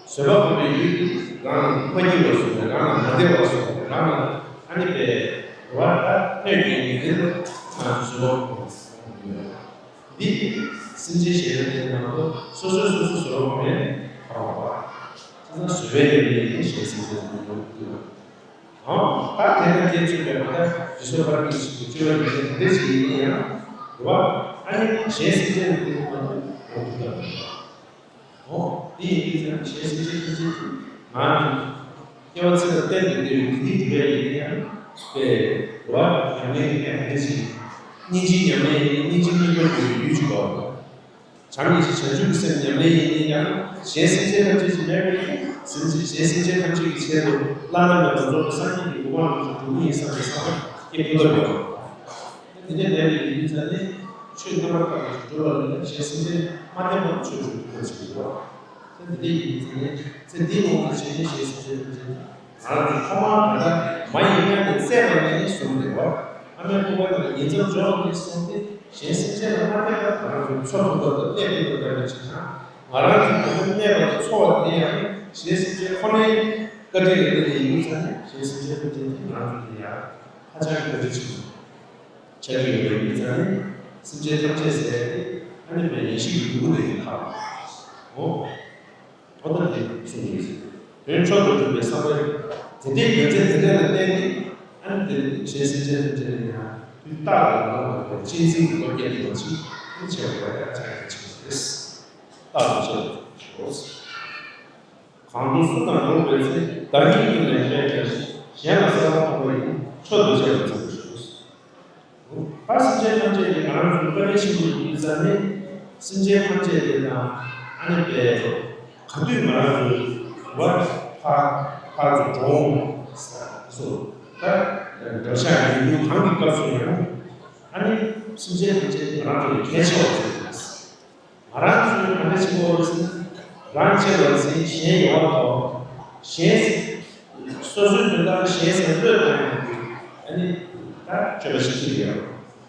བཟོད་པ་སྒོམ་པའི་ཡུལ་དེ་རང་ལ་མ་སྐྱིད་པ་བཟོ་བ། རང་ལ་མ་བདེ་བ་བཟོ་བ། རང་ལ་ཨ་ནི་པའི་བ་ད་གནོད་ཀྱི་ཡུལ་དེ་ལ་ང་ཚོ་བཟོད་པ་སྒོམ་དགོས། འདི་སེམས་ཅན་གཞན་ལ་བརྟེན་ནང་དུ་སོ་སོས་སོ་སོ་བཟོད་པ་སྒོམ་ཡས་ཕར་འོང་བ། ད་བཟོད་པའི་ཉམས་ལེན་ཡིན་གཞན་སེམས་ཅན་ལ་བསྔོ་བ། ཨང་། ད་དེ་ལ་བརྟེན་ཚུལ་བས་མ་ད་དུས་གསུམ་པར་གྱི་ཞིག་ཏུ་སྤྱོད་པ་ཉམས་ལེན་དེ་འདྲ་ཞིག་ཡིན་ན་ཡང་། རེད་བ། ཨ་ནི་གཞན་སེམས་ཅན་ལ་བརྟེན་ནང་དུ་འོང་ཐུབ་ཐབས་མེད་པ། འོ། དེ་ཡིན་དུས་ཙང་གཞན་སེམས་ཅན་ཐམས་ཅད་ཀྱིས་ང་ཚོ་སྐྱེ་བ་ཚེ་རབས་གཏན་དུ་བདེ་བའི་བདེ་སྐྱིད་སྒྲུབ་པ་ཡིན་ན་ཡང་། དེ་རེད་བ། ཉམས་ལེན་ཡིན་ན་ཡང་དེ་འདྲ་ཞིག་སྙིང་རྗེའི་ཉམས་ལེན་ཡིན་ན་སྙིང་རྗེ་སྙིང་པོ་ཡོད་ཡོད་ཅིག་དགོས། བྱམས་སྙིང་རྗེ་བྱང་ཆུབ་ཀྱི་སེམས་ཉམས་ལེན་ཡིན་ན་ཡང་། གཞན་སེམས་ཅན་ཐམས་ཅད་ཀྱི་མེད་པའི་སེམས་ཅན། གཞན་སེམས་ཅན་ཐམས་ཅད་ཀྱི་ཆེད་དུ་བླ་ན་མེད་པ་རྫོགས་པའི་སངས་རྒྱས་ཀྱི་གོ་འཕང་རྣམས་སུ་འགྲོ་གི་ཡིན་བསམ་པའི་བསམ་པ་སྐྱེ་ཐུབ་ཐབས་ཡོད། དེ་འདྲ་མེད་པའི་ཡིན་ཙང་ནི་ཆོས་རྣམ་པར་དག་པ་ཞིག་སྒྲུབ་པ་ལ་གཞན་སེམས་ཅན་མ་བསྟེན་པར་ཆོས་སྒྲུབ་ཐུབ་པ་ཞིག་ཡོད། དེ་འདྲ་ཡིན་ཙང་ནི་ཚེ་འདིའི་ངོ་བོ་ཆེ་ཆེན་གཞན་སེམས་ཅན་ཐམས་ཅད་ང་རང་ཚོ་ཐོག་མར་ད་ལྟ་མ་ཡི་མངལ་ནས་བཙས་པ་ནས་བཟུང་སྟེ་བ། ཨ་མའི་ཁོག་པའི་ནང་ལ་ཉིང་མཚམས་འཇོག་ནས་བཟུང་སྟེ་གཞན་སེམས་ཅན་ལ་མ་བརྟེན་པར་ང་རང་ཚོ་འཚོ་ཐུབ་པ་དང་གནས་ཐུབ་པ་འདྲ་བའི་ཕྱིར་ན། ང་རང་ཚོ་ད་ལྟ་གནས་པ་དང་འཚོ་བ་དེ་ཡང་གཞན་སེམས་ཅན་ཁོ་ནའི་བཀའ་དྲིན་ལ་བརྟེན་ནས་ཡིན་ཙང་ནས། གཞན་སེམས་ཅན་ཐམས་ཅད་དེ་ང་རང་ཚོ་དེ་ཡང་ཧ་ཅང་གི་བཀའ་དྲིན་ཆེན་པོ་ཆགས་ཀྱི་ཡོད་པ་ཡིན་ཙང་ནས། སེམས་ཅན་ཐམས་ཅད་ཟེར་ཏེ་ཨ་ནི་མའི་ཡེ་ཤེས་ཀྱི་འབྲས་བུ་དེ་ཡིན་ཁ། འོ། ཨོ་ད་དེ་གསུངས་ཡོད། དོན་མཆོག་ཏུ་གྲུབ་པའི་བསམ་པ་དེ་འདྲའི་རྒྱུ་མཚན་དེ་འདྲ་ལ་བརྟེན་ནས། ཨ་ནི་དེ་ནི་གཞན་སེམས་ཅན་ཐམས་ཅད་ལ་ཡང་དུས་རྟག་ཏུ་ང་ལ་བར་གཅེས་འཛིན་གྱི་བློ་སྐྱེད་དེ་མ་ཕྱིན་ཨ་ནི་བྱེད་པ་ཡང་ཆགས་ཡང་ཆེ་བ་རེད། རྟག་ཏུ་བྱེད་པ་ཞིག་གང་དུ་སུ་དང་འགྲོགས་པའི་ཚེ། བདག་ཉིད་ཀུན་ལས་འབད་བར་བྱ། གཞན་ལ་བསམ་པ་ཐོབ་པ་ཡིས། མཆོག་ཏུ་གཅེས་པར་འཛིན་པར་ཤོག་ད་སེམས་ཅན་ཐམས་ཅད་ཀྱིས་ང་རང་ཚོ་བཀའ་དྲིན་ཆེན་པོ་ཡིན་ཙང་ནི། སེམས་ཅན་ཐམས་ཅད་དེ་དང་ཨ་ནི་པའི་ག་དུས་ང་རང་ཚོ་བ་ཕ་ཕ་ཚོ་གྲོངས་སོ། ད་འགྲོ་འཆག་ཡོང་རྒྱུ་གང་གི་སྐབས་སུ་ཡང་ཨ་ནི་སེམས་ཅན་ཐམས་ཅད་ང་རང་ཚོ་ལ་གལ་ཆེ་བ་ཟེར་གྱི་ཡོད། ང་རང་ཚོས་ག་འདྲ་བྱེད་དགོས་ཟེར་ན། རང་གཅེས་པར་འཛིན། གཞན་ཡོངས་ལ་དོར། གཞན། སོ་སོའི་དོན་དག་གཞན་ཟེར་བློས་བཏང་ཡག་གི་ཨ་ནི་ད་སྤྱོད་པ་ཞིག་ཅིག་ཡོད།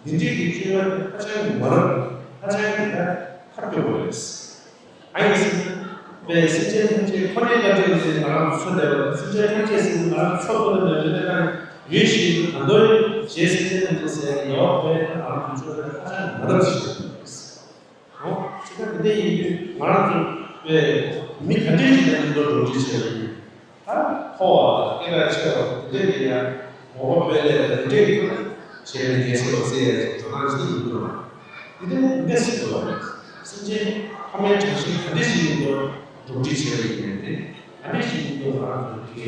འདི་འདྲའི་གི་སྤྱོད་པ་དེ་ཧ་ཅང་གི་མ་རབས། ཧ་ཅང་གི་ད་ཐབས་སྐྱོ་པོ་རེད། ཨ་ཡིན་ཟེར་ན། པའི་སེམས་ཅན་ཐམས་ཅད་ཁོ་ནའི་བཀའ་དྲིན་ལས་ང་རང་ཚོ་འཚོ་བསྡད་པ་དང་། སེམས་ཅན་ཐམས་ཅད་ཟེར་ན་ང་རང་ཚོ་འཚོ་ཐུབ་ན་མེད་པའི་གནས་སྟངས་ཡོད་བཞིན་དུ། ད་དུང་གཞན་སེམས་ཅན་ཐམས་ཅད་ཟེར་ཡག་ཡོད་པས་ན་ང་རང་ཚོ་འཚོ་བ་ཧ་ཅང་གི་མ་རབས་ཞིག་རེད། འོ། ཅི་ལྟར་དེ་འདྲ་ཡིན་དུས་ང་རང་ཚོ་བས་མི་ག་འདྲ་ཞིག་དང་མཉམ་དུ་འགྲོགས་འདྲིས་བྱས་པ་ཡིན། ད་མཐོ་བ་དང་སྐད་གྲགས་ཆེ་བ་དང་དེ་འདྲ་དེ་ཡང་ངོ་བོ་དཔེ་ལས་དང་དེ་འདྲ་ཡིན་དུས་བྱས་ནས་རྒྱལ་སྲས་ལ་བརྩི་ཡས་ཀྱི་དོ་སྣང་ཅི་ཡིན་དུས་ལ། དེ་འདྲ་འགའ་ཞིག་འདུག་བ། སེམས་ཅན་ཕ་མའི་དྲང་ཞིང་ག་འདྲ་ཞིག་ཡིན་དུས་འགྲོགས་འདྲིས་བྱས་པ་ཡིན་ནའི་དེ། ག་འདྲ་ཞིག་ཡིན་དུས་ང་རང་ཚོ་དེ་གའི་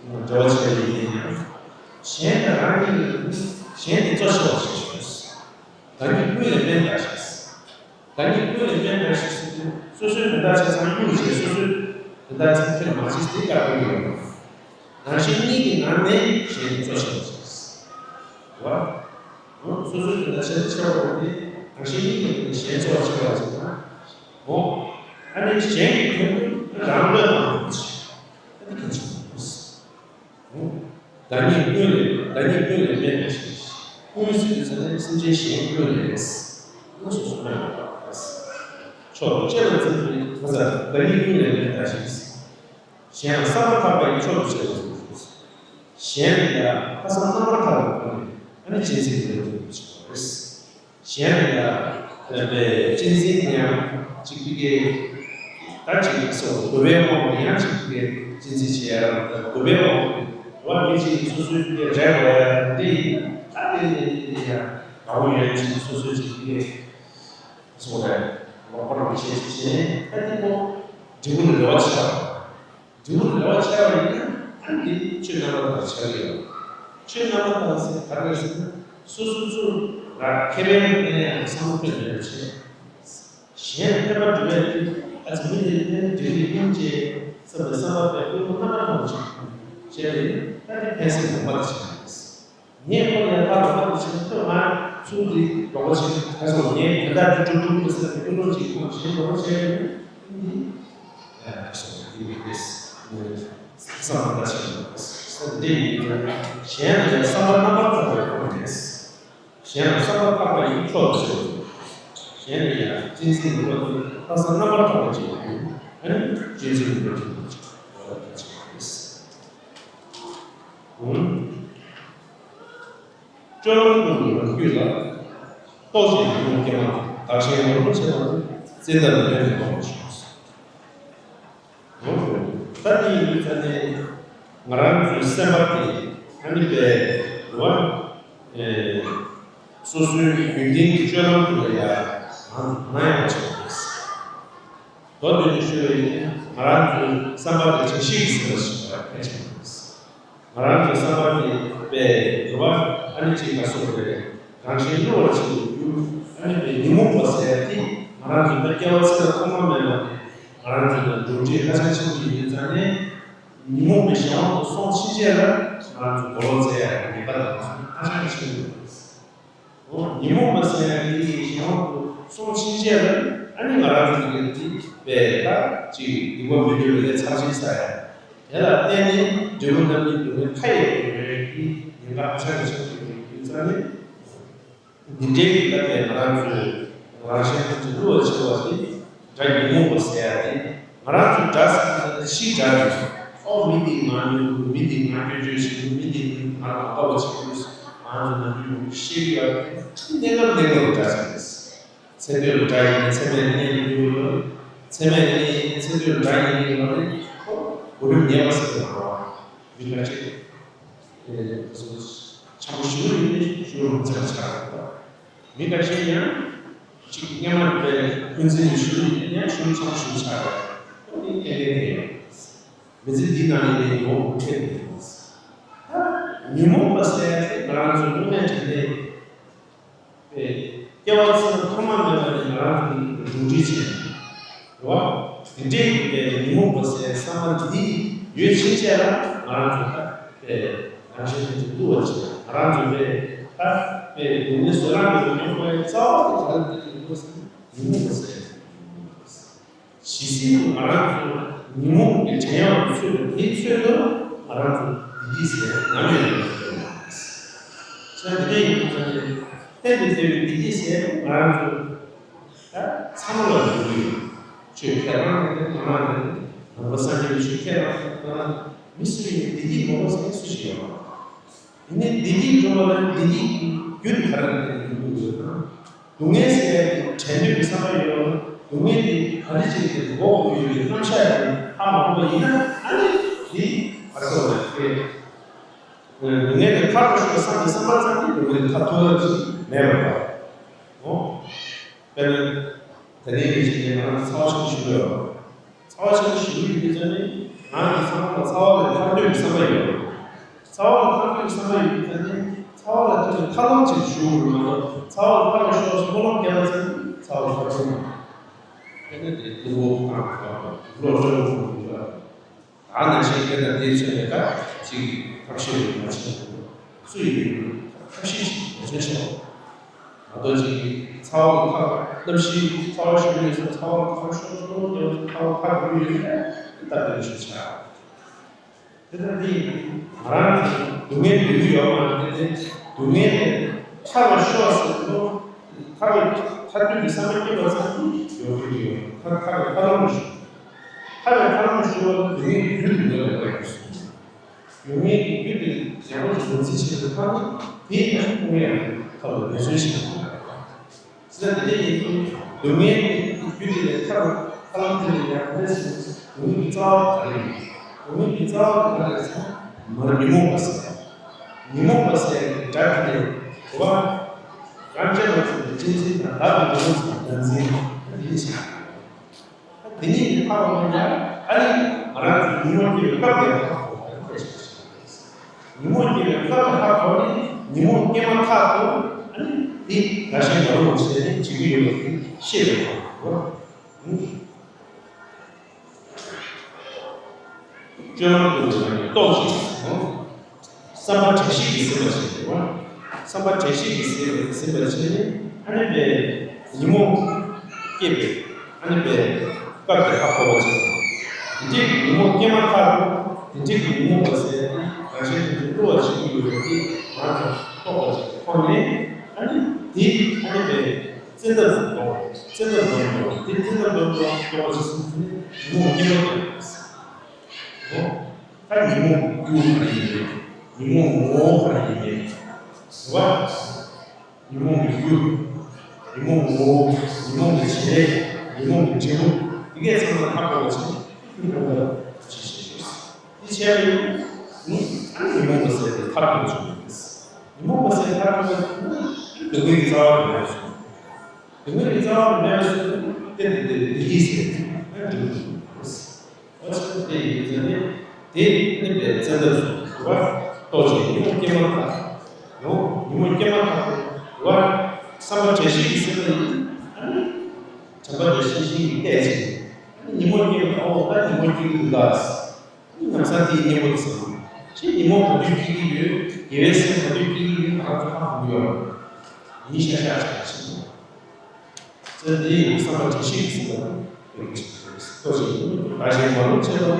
འབྲེལ་བ་བྱས་པ་ཡིན་ནའི་ཡང་། གཞན་དང་རང་གཉིས་ལ་ནི་གཞན་དེ་གཙོ་ཆེ་བ་ཞིག་བྱུང་། བདག་ཉིད་ཀུན་ལས་དམན་པར་ཤེས། བདག་ཉིད་ཀུན་ལས་དམན་པར་ཤེས་ཟེར་དུས་སོ་སོའི་དོན་དག་ཆ་ཚང་གཡུག་བྱས། སོ་སོའི་དོན་དག་ཚིག་ཐེར་མ་བྱས་དེ་དགའ་པོ་ཡོད་རེད། རང་གཞན་གཉིས་ཀྱི་ནང་ནས་གཞན་གཙོ་ཆེ་བ་ཞིག་རེད་བ། སོ་སོའི་དོན་དག་ཆེ་ཆེ་བ་དེ་རང་གཞན་གཉིས་ཀྱི་ནང་ནས་གཞན་གཙོ་ཆེ་བ་ཞིག་དང་། འོ། ཨ་ནི་གཞན་གྱི་དོན་དུ་རང་བློས་བཏང་བ་ཞིག་ཨ་ནི་གང་ཞིག་རེད། བདག་ཉིད་ཀུན་ལས། བདག་ཉིད་ཀུན་ལས་དམན་པར་ཤེས། ཀུན་ཟེར་དུས་ཙམ་ནས་སེམས་ཅན་གཞན་ཀུན་ལས་ཀུན་སོ་སོ་དམན་པ་རེད། མཆོག་ཏུ་གཅེས་པར་འཛིན་པའི་གང་ཟག་བདག་ཉིད་ཀུན་ལས་དམན་པར་ཤེས། གཞན་ལ་བསམ་པ་ཐག་པ་ཡིས། མཆོག་ཏུ་གཅེས་པར་འཛིན་པར་ཤེས། གཞན་ལ་ཡང་ལྷག་བསམ་རྣམ་པར་དག་པའི་སྒོ་ནས་ཨ་ནི་གཅེས་འཛིན་གྱི་ལས་སྒྲུབ་པར་བྱེད་པ་རེད། གཞན་ལ་ཡང་དཔེ་གཅེས་འཛིན་དེ་ཡང་གཅིག་པུ་གའི་ད་གཅིག་སོགས་དགོས་པའི་དབང་གིས་ཡང་གཅིག་པུ་གའི་གཅེས་འཛིན་བྱེད་ཡ་རང་དགོས་པའི་དབང་གིས་ བ་མི་གཅིག་སོ་སོའི་དེ་རེད་བ་ཡ་འདི་ད་དེ་ནས་དེ་ཡ་དགའ་བོ་ཡོད་ཅིག་སོ་སོའི་ཅིག་དེ་སོང་རེད། ལོག་པ་རང་བྱེད་ཅིག་བྱས་ད་དེ་ཀོ་འབྲས་བུ་ལ་རེ་བ་ཆགས་པ། འབྲས་བུ་ལ་རེ་བ་ཆགས་པ་ཡིན་ན་ཨ་ནི་དེ་ཆོས་རྣམ་པར་དག་ཆགས་ཀྱི་ཡོད། ཆོས་རྣམ་པར་དག་ཟེར་ག་རེ་ཟེར་ན་སོ་སོ་སོ་ལ་ཁེ་ཕན་ཡང་བསམ་བློ་ཕན་མེད་པ་བྱས། གཞན་ལ་ཕན་པ་སྒྲུབ་པའི་དུས་ཨ་ཙི་མི་དེ་ཕན་འབྲས་བུ་སྙིང་རྗེ་བསམ་པའི་བསམ་པ་པའི་ཀུན་སློང་རྣམ་པར་དག་ཅིག་བྱས་པ་ཡིན་ན་ད་དེ་ཕན་སེམས་ལོག་པ་དེ་ཆགས་ཡོད། ངས་ཁོ་ལ་ད་ལོག་པ་དེ་བྱེད་ཐུབ་ང་ཚུར་དེ་ལོག་པ་བྱེད་ཐུབ་ཁ་སོང་ངས་དེ་ལྟར་དེ་སྒྲུབ་ཐུབ་ཀྱི་ཟེར་ནས་ཀུན་སློང་ཅིག་ཁོང་གཞན་ལོག་པ་བྱས་ཡོད་ན་འདི་ཁ་སོང་འདི་མི་དེས་བསམ་པ་ལྟ་བྱེད་ཡོད་ཟེར་འདི་ཡིན་ཀྱང་གཞན་ལ་ཡང་བསམ་པ་རྣམ་པར་དག་པའི་ཁོང་དེས། གཞན་ལ་བསམ་པ་ཐག་པ་ཡིས་ཕྱོགས་སུ་གཞན་ལ་ཡང་གཅེས་འཛིན་མི་འགྲོ་ལྟ་བསམ་རྣམ་པར་དག་པ་ཅིག་ཡོད་ན་ཨ་ནི་གཅེས་འཛིན་མི་འགྲོ་ཅིག་ཡོད་པ་ཅིག་ཡོད། སྤྱོད་ལམ་ཀུན་ཏུ་རང་རྒྱུད་ལ། རྟོག་བཅས་ཉོན་མོངས་སྐྱེས་མ་དག་གཞན་ངོ་རུ་བྱེད་པ་ནི་བཙན་དང་ལས་ལས་ལྡོག་པར་ཤོག་ད་ནི་ཡིན་ཙང་ནི་ང་རང་ཚོའི་སེམས་པ་དེ་ཨ་ནི་པའི་རུ་བ་སོ་སོའི་ཡོན་ཏན་གྱི་སྤྱོད་ལམ་དེ་ལ་ཡང་ང་ཚོ་སྣང་ཡག་བྱེད་དགོས། མདོར་བསྡུས་ནས་ཞུ་བ་ཡིན་ན་ང་རང་ཚོའི་བསམ་པ་དེ་དྲན་ཤེས་ཀྱི་སེམས་པ་ཞིག་ལ་ཕན་ཆེན་པོ་ཡིན། ང་རང་ཚོའི་བསམ་པ་དེ་པའི་རུ་བ་ཨ་ནི་གཅིག་ལ་སོགས་པའི་རང་བཞིན་བསླུ་བར་བྱེད་པའི་རྒྱུ་ཨ་ནི་པའི་ཉོན་མོངས་པ་ཟེར་ཡ་དེ་ང་རང་ཚོའི་ད་སྐྱེ་བ་ཚེ་རབས་ཐོག་མ་མེད་པ་ནས་ང་རང་ཚོའི་ད་འགྲོ་འདྲིས་ཧ་ཅང་ཆེན་པོ་ཡིན་ཙང་ནས་ཉོན་མོངས་པའི་གཞན་དབང་དུ་སོང་ཕྱིན་ཆད་ལ་ང་རང་ཚོ་གོ་ལོག་བཙལ་ཡ་ཉེན་ཁ་དང་ཧ་ཅང་ཆེན་པོ་ཡོད། ཉོན་མོངས་པ་ཟེར་ཡ་དེ་ཡི་གཞན་དབང་དུ་སོང་ཕྱིན་ཆད་ལ་ཨ་ནི་ང་རང་ཚོ་གི་དེ་པའི་ད་ཅིག་སྡིག་པ་མི་དགེ་བའི་ལས་ཚབས་ཆེན་བསགས་ཡ། དེ་ལ་བརྟེན་ནས་འབྲས་བུ་རྣམ་སྨིན་སྡུག་བསྔལ་མཐའ་ཡས་པའི་ཉེན་ཁ་ཧ་ཅང་གི་ཆེན་པོ་ཡོད་ཙང་ནི། འདི་འདྲའི་གི་ལ་བའི་ང་རང་ཚོའི་རང་གཞན་ཐམས་ཅད་བསླུ་བར་བྱེད་པ་དེ་དགྲ་ཉོན་མོངས་པ་ཟེར་ཡ་དེ་ང་རང་ཚོའི་དགྲ་ཟེར་ན་ཕྱིའི་དགྲ་རེད། ཨོ་མི་འདིས་ང་ཉོན་དགོས། མི་འདིས་ང་སྐྱོན་བརྗོད་བྱེད་དགོས། མི་འདིས་ང་ལ་དགའ་བ་བྱེད་དགོས། ང་ཚོ་ནང་མི་མང་པོ་ཤེས་ཀྱི་ཡོད་རེད། གནས་སྐབས་གནས་སྐབས་ལ་དགྲ་ཟེར་རེད། མཚན་ཐོས་ལ་དགྲ་ཡིན་ན་མཚན་མེད་ལ་གནས་ཡིན་དགོས་ལ། མཚན་མེད་ལ་གནས་ཡིན་ན་མཚན་ཐོས་ལ་དགྲ་ཡིན་དགོས་ལ་ནི་གོ་རིམ་ངེས་པ་ཟེར་གྱི་མ་རེད། མི་འདྲ་ཅིག་ཆགས་པོ་ཞུ་ཡིན་ནི་ཞུ་རུ་མཚན་ཆགས་རེད། མི་འདྲ་ཞིག་ཡང་གཅིག་སྔ་མ་རེད་པས་ཀུན་འཛིན་ནས་ཞུ་ཡིན་ཡང་ཞུ་ཆགས་ཞུ་ཆགས་རེད། ཁོ་ནི་ཁས་ལེན་དེ་ཡོད། མི་ཚེ་འདི་ནང་ནས་ནི་ཡོང་ཁས་ལེན་དེ་ཡོད། ད་ཉོན་མོངས་པ་ཟེར་ཡ་དེ་ང་རང་ཚོའི་དངོས་གནས་དྲང་གནས། སྐྱེ་བ་ཚེ་རབས་ཐོག་མ་མེད་པ་ནས་ང་རང་ཚོ་འདི་འགྲོ་འདྲིས་བྱས་ནས་རེད་བ། དེ་འདྲའི་གི་ཉོན་མོངས་པ་ཟེར་བསམ་པ་འདི་ཡོད་ཕྱིན་ཆད་ལ་ང་རང་ཚོ་ད་པའི་རང་བཞིན་དུ་བསླུ་བ་བྱེད་ང་རང་ཚོ་པའི་ད་པའི་སྡུག་བསྔལ་བཟོད་རང་གི་ཉོན་མོངས་པའི་རྩ་བ་དེ་ག་རེ་འདི་ཉོན་མོངས་ཟེར་ཉོན་མོངས་པ་ཟེར། ཇི་སྲིད་དུ་ང་རང་ཚོ་ཉོན་མོངས་ཀྱི་བྲན་གཡོག་ཏུ་ཚུད་པའི་དེའི་ཚོད་དུ་ང་རང་ཚོ་བདེ་སྐྱིད་ཟེར་ནམ་ཡང་ཡོང་ཐུབ་མ་རེད། ས་དེ་འདྲ་ཡིན་དུས་ཙང་ནས་གཏན་དུ་བདེ་བའི་བདེ་སྐྱིད་ཟེར་ང་རང་ཚོ་ད་ཚང་མ་ལ་འདོད་ཀྱི་ཡོད། ཆོས་ཁས་བླངས་ནས་ང་རང་ནས་ནང་པ་སངས་རྒྱས་ཀྱི་ཆོས་ཁས་བླངས་ནས་ང་རང་མི་སུ་ཡིན་བདེ་སྐྱིད་མ་དགོས་ཟེར་མཁན་སུ་ཞིག་ཡོད་མ་རེད། དེ་ནས་བདེ་སྐྱིད་འགྲོ་བ་ལ་བདེ་སྐྱིད་ཀྱི་རྒྱུ་དེ་ག་རེ་ལ་བརྟེན་ནས་ཡོང་གི་ཡོད་ན། སྡུག་བསྔལ་ཟེར་ཡ་དེ་དྲན་འདོད་ཀྱི་བསམ་པ་ཡོད་ན་སྡུག་བསྔལ་དེ་ག་འདྲ་ཅིག་དེ་འགོག་དགོས་ཡོད་པའི་རྣམ་གཞག་དེ་ཧ་མ་གོ་བ་ཡིན་ན་ཨ་ནི་དེ་ག་རེ་ཟེར་བ་རེད། སྡུག་བསྔལ་དེ་ཐར་དུ་ཤོག་བསམ་གྱི་བསམ་པ་ཙམ་གྱིས་སྡུག་བསྔལ་དེ་ཐར་ཐུབ་ཡ་ཅིག་མེད་པ་རེད། འོ། དཔེར་ན། ད་ནི་རེ་ཞིག་ནས་ང་རང་ཚ་བ་ཞིག་ཞུ་གི་ཡོད། ཚ་བ་ཞིག་ཞུ་གི་ཡོད་ཙང་ནི་ང་གི་ཚང་མ་ཚ་བ་ལས་ཐར་འདོད་ཀྱི་བསམ་པ་ཡོད། ཚ་བ་ལས་ཐར་འདོད་ཀྱི་བསམ་པ་ཡོད་ཙང་ནི་ཚ་བ་ལས་ཐར་འདོད་ཐར་ལམ་ཅིག་ཞུ་དགོས་མ་གཏོགས་ཚ་བ་ལས་ཐར་བའི་ཕྱོགས་སུ་སྨོན་ལམ་རྒྱག་ཙང་ནི་ཚ་བ་ལས་ཐར་ཐུབ་མ་རེད། དེ་ནི་དེ་ལྟུང་བ་དང་བློ་སྤྲོ་བ་དང་། ད་ནང་བཞིན་དེ་དང་དེའི་ཚོད་ནས་ད་ཅིག་ཐབས་ཤེས་ཡོད་མ་བྱུང་། སུ་ཡིན་ཡང་ཐབས་ཤེས་ཤིག་འདོན་ཆོག་མ་གཏོགས་ཅིག་ཚ་བ་ཁ་གནམ་གཤིས་ཚ་བ་ཞིག་ཡོད་ཚེ་ཚ་བ་ཁ་ཤོར་ཤོར་ཡོད་ཚེ་ཚ་བ་ཁ་གྱུར་ཡོད་ཚེ་སྟབས་བདེ་ཞིག་ཆགས། དེ་ལྟར་འདི་ང་རང་གིས་སྡུག་བསྔལ་འདོད་ཀྱི་ཡོད་མ་རེད་དེ། སྡུག་བསྔལ་ལས་ཐར་བར་ཤོག་ཟེར་ནོ། ཐར་བའི་ཐར་འདོད་ཀྱི་བསམ་པ་སྐྱེས་པ་ཙམ་གྱིས་ཡོང་གི་ཡོད། ཐར་ཐར་བའི་ཐར་ལམ་ཞུ། ཐར་བའི་ཐར་ལམ་ཞུ་བ་ལ་སྡུག་བསྔལ་གྱི་རྒྱུ་དེ་ངོས་ལ་བཀར་དགོས་སོ། སྡུག་བསྔལ་གྱི་རྒྱུ་དེ་ཡག་པོ་ཞིག་ངོས་འཛིན་བྱེད་པའི་ཐབས་ནི་དེའི་ནང་ཀུན་ཡང་ཐབས་ལ་འབད་བརྩོན་བྱེད་དགོས། ཟེར་ན་དེ་འདྲ་ཡིན་དུས་སྡུག་བསྔལ་གྱི་རྒྱུ་དེ་ལས་ཐར་ཐར་ལམ་དེ་ལས་ཡང་ག་རེ་ཟེར་ན་སྡུག་བསྔལ་གྱི་རྩ་བ་ག་རེ་ཡིན། སྡུག་བསྔལ་གྱི་རྩ་བ་དེ་ག་རེ་ཟེར་ན། མ་ཉོན་མོངས་པ་ཟེར། ཉོན་མོངས་པ་ཟེར་ཡག་གི་སྒྲ་དེ་ལས་གོ་བ། རང་རྐྱ་མ་ཚུགས་པའི་གཅེས་འཛིན་དང་བདག་གི་ཉོན་མོངས་ཀྱི་བདག་འཛིན་དེ་ཡིན་ཞིང་། ད་དེ་གཉིས་ཀྱི་ཐག་གོ་ཡ། ཨ་ནི་ང་རང་ཚོ་ཉོན་མོངས་སྐྱེ་བའི་སྐབས་དེ་ཧ་གོ་བ་ཞིག་ཉོན་མོངས་སྐྱེ་བའི་སྐབས་ལ་ཧ་གོ་ནས་ཉོན་མོངས་སྐྱེས་མ་ཐག་ཏུ་ཨ་ནི་དེ་དགའ་ཞེན་མ་རུངས་བྱས་ནས་བྱེད་ཀྱི་ཡོད་པ་དེ་ཤེས་དགོས་པ། བཅོས་མ་ཀུན་ཏུ་རྟོག་ཅིང་། བསམ་པ་བྲལ་ཤེས་ཀྱིས་ཟིན་པར་བྱེད་པ། བསམ་པ་བྲལ་ཤེས་ཀྱིས་ཟིན་པར་ཟིན་པར་བྱས་ནས་ཨ་ནི་པའི་ཉོན་མོངས་སྐྱེས་པའི་ཨ་ནི་པའི་སྐབས་དེ་ཧ་གོ་བ་བྱེད་པ། དེ་འདྲའི་ཉོན་མོངས་སྐྱེས་མ་ཐག་ཏུ་དེ་འདྲའི་ཉོན་མོངས་པ་ཟེར་ཏེ་རང་གཞན་དོན་དུ་བསླུ་བ་བྱེད་ཀྱི་ཡོད་པ་དེ་ང་ཚོ་རྟོགས་པ་ཅིག་ཐོག་ནས་ཨ་ནི་དེ་ཨ་ནི་པའི་བཙན་ཐབས་སུ་གཏོང་བ། བཙན་ཐབས་སུ་གཏོང་བ། དེ་བཙན་ཐབས་སུ་གཏོང་བ་གཏོང་བ་ཞིག་གསུངས་ཚུལ་ནི་ཉོན་མོངས་སྐྱེ་བ་སྟོན་པ་རེད། ད་ཉོན་མོངས་རྒྱུ་ག་རེ་ཡིན་མིན། ཉོན་མོངས་ངོ་བོ་ག་རེ་ཡིན་མིན། རེད་བ། ཉོན་མོངས་ཀྱི་རྒྱུ། ཉོན་མོངས་ངོ་བོ། ཉོན་མོངས་ཀྱི་བྱེད་ལས། ཉོན་མོངས་ཀྱི་འབྲས་བུ། དེ་གས་ཚང་མ་ཧ་གོ་བ་ཞིག་ཐུན་མོང་བ་ཅི་ཞིག་ཡོད། དེ་བྱས་པ་ཡིན་ན་ཨ་ནི་ཉོན་མོངས་པ་ཟེར་ཏེ་མཐར་ཐུག་ཆུང་ཡོད། ཉོན་མོངས་པ་ཟེར་མཐར་ཐུག་པ་ནི་སྡུག་བསྔལ་གྱི་རྩ་བ་རུ་མེད་སོང་། སྡུག་བསྔལ་གྱི་རྩ་བ་རུ་མེད་སོང་ནི་དེ་དེ་དེ་དེ་ཡིན་ཟེར་ཏེ་ཨ་འགྲུབ་ཐུབ་པ་རེད། འོ་ཙམ་དེ་ཡིན་ཙང་ནི་དེ་ནི་པའི་བཙན་ཐབས་སུ་འགྲོ་བ་རྟོགས་ཤིང་ཉོན་མོངས་སྐྱེས་མ་ཐག་ཡོང་། ཉོན་མོངས་སྐྱེས་མ་ཐག་ཏུ་འགྲོ་བ་བསམ་པ་བྲལ་ཤེས་ཀྱིས་ཟིན་པ་ཡིན། ཨ་ནི་བྱམས་པ་དང་ཤེས་བཞིན་གྱིས་བལྟས་ཤིང་། ཨ་ནི་ཉོན་མོངས་སྐྱེས་མ་ཐག་འོ་ད་ཉོན་མོངས་སྐྱེ་གི་འདུག་ད། ཨ་ནི་ནམ་སང་དེའི་གཉེན་པོ་དེ་ཟིན། ཅི་ཉོན་མོངས་ག་དུས་སྐྱེ་གི་ཡོད། དགེ་བའི་སེམས་ག་དུས་སྐྱེ་གི་ཡོད། ང་ཚོ་ཧ་གོ་གི་ཡོད་རེད། ཡིན་ཤག་ཤག་ཅིག་ཕྱིན་ནས། བཙན་དེ་ཡི་བསམ་པ་བྲལ་ཤེས་ཀྱིས་ཟིན་པ་དང་ཡོད་ཀྱི་ཆེད་དུ་རེད། ལྟོ་ཆེན་པོ་རང་གཞན་མ་ལུས་ཆེད་དུ་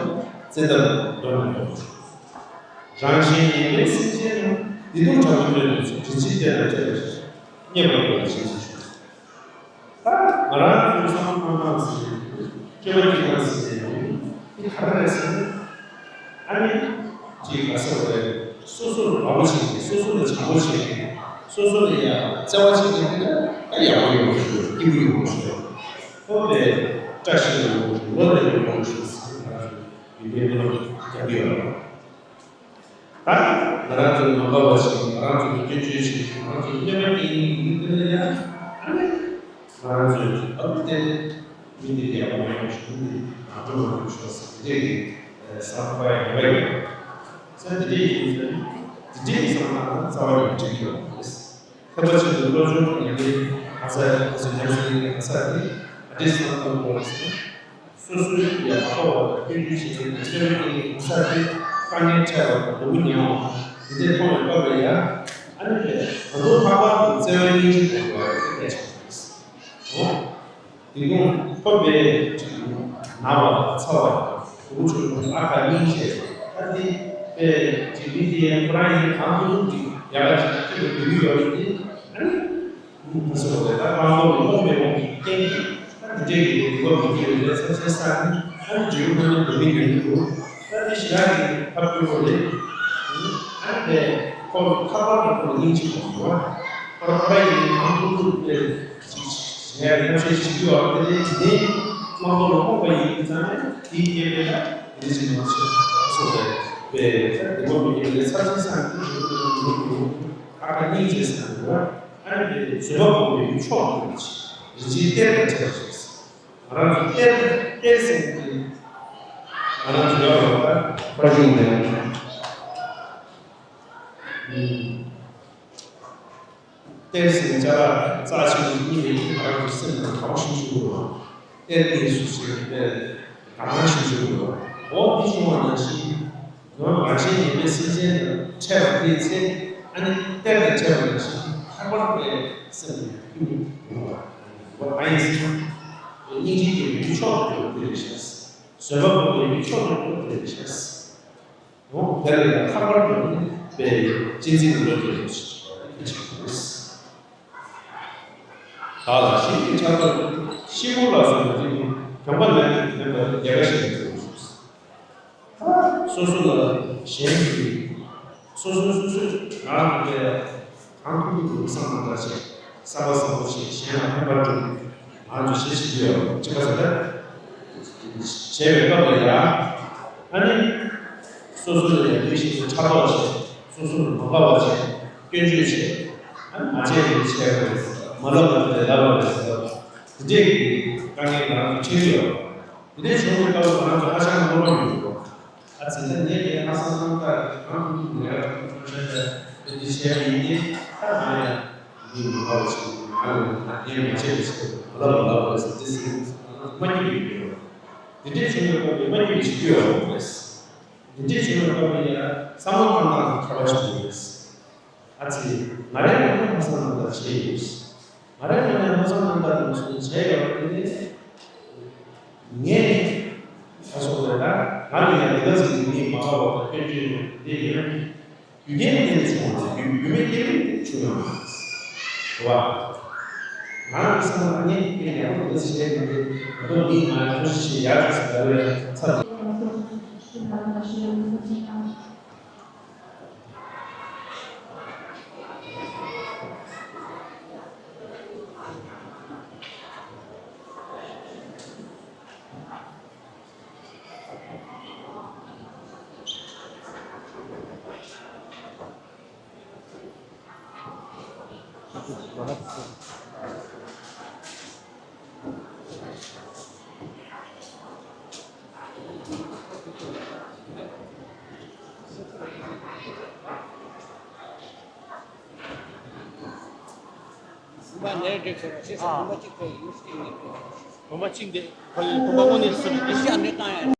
བཙན་ཐབས་འགྲོ་མི་འདུག་རང་གཞན་ངན་པའི་སེམས་ཅན་རྣམས། སྡིག་ལྟུང་དྲག་པོའི་སྨོན་ལམ་སོགས། དྲིན་ཅན་བསྟེན་ལ་སྤྱད་པར་བྱ། རྙེད་པར་དགོས་པའི་བྱིན་གྱིས་བརླབས། ད་ང་རང་ཚོའི་བསམ་བློ་བཏང་སྟངས་ཟེར་ནས་སྤྱོད་པ་སྤྱོད་སྟངས་ཟེར་ནས་འདི་ག་རེ་རེད་ཟེར་ན། ཨ་ནི་ཅིག་ག་ཟེར་བ་རེད། སོ་སོ་ལ་དགའ་པོ་བྱེད་མཁན། སོ་སོ་ལ་བྱམས་པོ་བྱེད་མཁན། སོ་སོ་ལ་ཡ་བརྩེ་བ་བྱེད་མཁན་དེ་ལ་ད་ཡག་པོ་ཡོང་གི་ཞུ། སྐྱིད་པོ་ཡོང་གི་ཞུ། ཁོ་ལས་བཀྲ་ཤིས་ཡོང་གི་ཞུ། ལོ་ལ་ཡོང་གི་ཞུ་ཟེར་ང་ཚོ་ཡིན་པའི་བློ་རྒྱག་གི་ཡོད། ད་ང་རང་ཚོའི་ནང་པ་བ་ཞིག་ང་རང་ཚོའི་སྐྱོན་བརྗོད་བྱེད་ཞིང་ང་རང་ཚོའི་གནོད་པ་སྐྱེལ་མཁན་ཡིན་དེ་ལ་ཡང་ཨ་ནི་ང་རང་ཚོའི་ཨ་ཁུ་དེ་མི་འདི་རྒྱལ་པོ་མ་ཡིན་ཞུ། མི་འདི་ང་ཚོ་མ་ཡིན་ཞུ་ཟེར་དེ་འདྲའི་གི་བསམ་པ་ཡང་ཡོད་ཡོད་ས། དེ་འདྲའི་ཡིན་ཙང་དེ་འདྲའི་བསམ་པ་རྩ་བ་ནས་འགྲིག་གི་ཡོད་མ་རེད། ཁྱད་པར་ཆེ་ཤོས་བློ་སྦྱོང་གི་ལས་ག་ས་ག་ས་ཉམས་སུ་ལེན་ག་ས་དེ་ཨ་འདྲའི་བསམ་བློ་གཏོང་དགོས་ཟེར། སོ་སོའི་ཡ་མ་གཏོགས་པ་སྐྱོན་བརྗོད་བྱེད་མཁན་དང་སྐྱོན་བརྗོད་མཁན་གྱི་ས་དེ་དཀའ་ངལ་འཕྲད་པ་དང་སྡུག་པོ་མྱངས་པ་དེ་འདྲས་མཐོང་བའི་སྐབས་ལ་ཡ་ཨ་ནི་ལས་ང་ཚོ་ལྷག་པར་དུ་བརྩེ་བའི་སྙིང་རྗེ་དང་འགྲོ་བ་རེ་གལ་ཆེན་པོ་རེད། འོ། དེ་དགོངས་ཐོབ་པའི་ཅིག་ན་བ་ཚ་བ་དང་སྡུག་པོ་བྱུང་བ་ཨ་ཁ་སྙིང་རྗེ་ཨ་དེ་པའི་ཅིག་མི་དེ་ཁོ་རང་ཡིན་གང་ཐུབ་ཐུབ་ཀྱིས་ཡག་ག་ཅིག་ཁྱེད་ཀྱི་སྡུག་ཡུལ་ཡོད་རེད་དེ་ཨ་ནི། ཁོ་ཚོ་ལ་ད་རང་ལོ་ལ་རྨོངས་པའི་དབང་གིས་རྐྱེན་གྱིས་ད་འདི་འདྲའི་གི་འདུག་པ་མི་སྐྱེ་བའི་ལས་ཚབས་ཆེན་བསགས་ནས་ད་ནི་འབྲས་བུ་ཕན་ཚུན་འགྲོ་མི་ཉན་གྱི་འདུག་ད་འདི་ཞི་རག་གི་ཐབས་སྐྱོ་བོ་རེད། ཨ་ནི་ཁོ་ཁ་པར་གྱི་ཁོ་ལ་སྙིང་རྗེ་མ་འདུག་བ། ཁོ་ར་ཁོ་ར་ཡིན་ནའི་གང་ཐུབ་ཐུབ་དེ་ཅིག་ཡར་ཡར་བཤད་བྱེད་ཀྱི་ཡོད་རེད། དེ་ནས་དེ་ནས་རྨོངས་པ་ལ་རྨོངས་པ་ཡིན་ཙང་ནས་དེའི་རྐྱེན་པས་ད་འདི་འདྲ་ཞིག་མ་བྱེད་སོགས་པའི་པའི་ད་འདི་མོ་མི་སྐྱེ་བའི་ལས་ཚབས་ཆེན་བསགས་ནས་འགྲོ་མི་ཉན་གྱི་འདུག་ཨ་ཁ་སྙིང་རྗེ་ཟེར་ན་འདུག་བ། ཨ་ནི་དེ་བཟོད་པ་སྤོང་བའི་མཆོག་ཏུ་གྱུར་ཅིང་། རིན་ཆེན་གཏེར་དང་འཕྲད་པར་བྱེད། ང་རང་ཚོ་གཏེར་གཏེར་ཟེར་མཁན་དེ་ང་རང་ཚོ་ཡོད་རེད་པ། ཕར་ཕྱིན་ནས་གཏེར་ཟེར་མཁན་ཅ་ལག་རྩ་ཆེན་པོ་གཉིས་རེད། ང་རང་ཚོ་སེམས་ལ་དགའ་པོ་ཞིག་བྱུང་འདུག་གཏེར་གྱི་སུ་ཞིག་རེད་པས་དགའ་སྣང་ཞིག་བྱུང་འདུག་འོ་འདི་བྱུང་བ་ནང་བཞིན། ང་རང་གཞན་ངན་པའི་སེམས་ཅན་དང་འཕྲད་པ་དེའི་ཚེ་ཨ་ནི་གཏེར་དང་འཕྲད་པ་ནང་བཞིན་ལྷག་པར་དུ་སེམས་ལ་ཁུར་ཡོང་བ་ཨ་ཡིན་ཟེར། སྙིང་རྗེ་སྐྱེ་བའི་མཆོག་ཏུ་གྱུར་པ་དེ་རེད་ཤག་བཟོད་པ་སྤོང་བའི་མཆོག་ཏུ་གྱུར་པ་དེ་རེད་ཤག་འོ་དེ་ལ་ཡང་ལྷག་པར་དུ་ནི་དཔེ་གཅེས་འཛིན་གྱི་བློ་སྐྱེ་རོགས་ཞེས་པ་དེ་ཆགས་པ་རེད། བདག་ལ་གཞན་གྱི་ཕྱག་རྡོར་ཤིང་ཕོར་ལ་སོགས་པ་དེ་ནི་བྱམས་པ་ལས་ལྡན་པ་རྒྱལ་བ་ཞིག་ཡིན་ཚུལ་གསུངས། སོ་སོ་ལ་གཞན་གྱིས་སོ་སོ་སོ་སོས་རང་ལ་དཔེ་གང་ཐུབ་ཐུབ་ཀྱིས་བསམ་བློ་བཏང་བྱས་བསམ་པ་བཟང་པོ་བྱས་གཞན་ལ་ཕན་པ་སྒྲུབ་ང་ཚོ་ཞེ་ཞིག་ཡོད་ཅི་པ་ཟེར་ན། བྱས་པའི་སྐབས་ལ་ཡང་ཨ་ནི། སོ་སོ་ལ་ཡང་དེ་བཞིན་དུ་ཕྲག་དོག་བྱས། སོ་སོ་ལ་མ་དགའ་བ་བྱས། སྐྱོན་བརྗོད་བྱས། ཨ་ནི་མ་བྱས་པ་བྱས་པ་རེད། མ་ལབ་པ་དེ་ལ་ལབ་པ་རེད་ཟེར། དེ་འདྲས་ཀྱི་དཀའ་ངལ་ང་རང་ཚོ་འཕྲད་ཀྱི་ཡོད། དེ་འདྲས་བྱུང་བའི་སྐབས་སུ་ང་རང་ཚོ་ཧ་ཅང་གི་བློ་ཕམ་ཡོང་གི་འདུག་ཨ་ཙི་ད་ངས་ངའི་ལྷག་བསམ་རྣམ་དག་གིས་གང་ཐུབ་ཐུབ་ངས་རང་ཚོ་ཁྲོད་ཆ་ཆ་དེ་འདྲས་བྱས་པ་ཡིན་ཏེ། ད་ང་ཡང་མི་མ་དགའ་བ་ཞིག་ང་ལ་ད་དེ་མ་བྱས་པ་ཞིག་མ་ལབ་མ་ལབ་པ་རེད་ཟེར། དེ་ཟེར་ང་རང་ཚོ་མ་སྐྱིད་པ་ཡོང་གི་ཡོད། དེ་འདྲས་བྱུང་བའི་སྐབས་སུ་མ་སྐྱིད་པ་ཞིག་སྐྱེ་ཡོང་གི་རེད། དེ་འདྲས་བྱུང་བའི་སྐབས་ལ་ཡང་བསམ་བློ་བཏང་སྟངས་ཁྱད་པར་ཞིག་ཡོད། ཨ་ཙི། ང་རའི་ངོས་ནས་ལྷག་བསམ་རྣམ་དག་བྱས་ཡོད། ང་རའི་ངོས་ནས་ལྷག་བསམ་རྣམ་དག་དེ་ཚོ་བྱས་ཡོད་པ་དེ་ནི། ངས་ད་སོང་ཙང་ད་ང་ལ་ཡང་དེ་ག་ཙམ་གྱི་མི་མ་དགའ་བ་དང་སྐྱོན་བརྗོད་དེ་ཡོད། རྒྱུ་རྐྱེན་དེ་ནི་བྱུང་བ་རེད། རྒྱུ་རྒྱུ་མེད་རྐྱེན་མེད་བྱུང་ཡོད་མ་རེད། རེད་བ། ང་རང་གི་བསམ་བློ་ལ་ངས་དེ་ཡག་པོ་མི་ཟེར་བཤད་མི་འདུག་ང་ཚོ་མི་ང་ལ་ཐུགས་རྗེ་ཆེ་ཡག་ཐུགས་སུ་ད་ལོ་ཡང་ཚར། བུམ་པ་གཅིག་དེ་ཁོ་ལ་བུམ་པ་དངོས་གནས་སུ།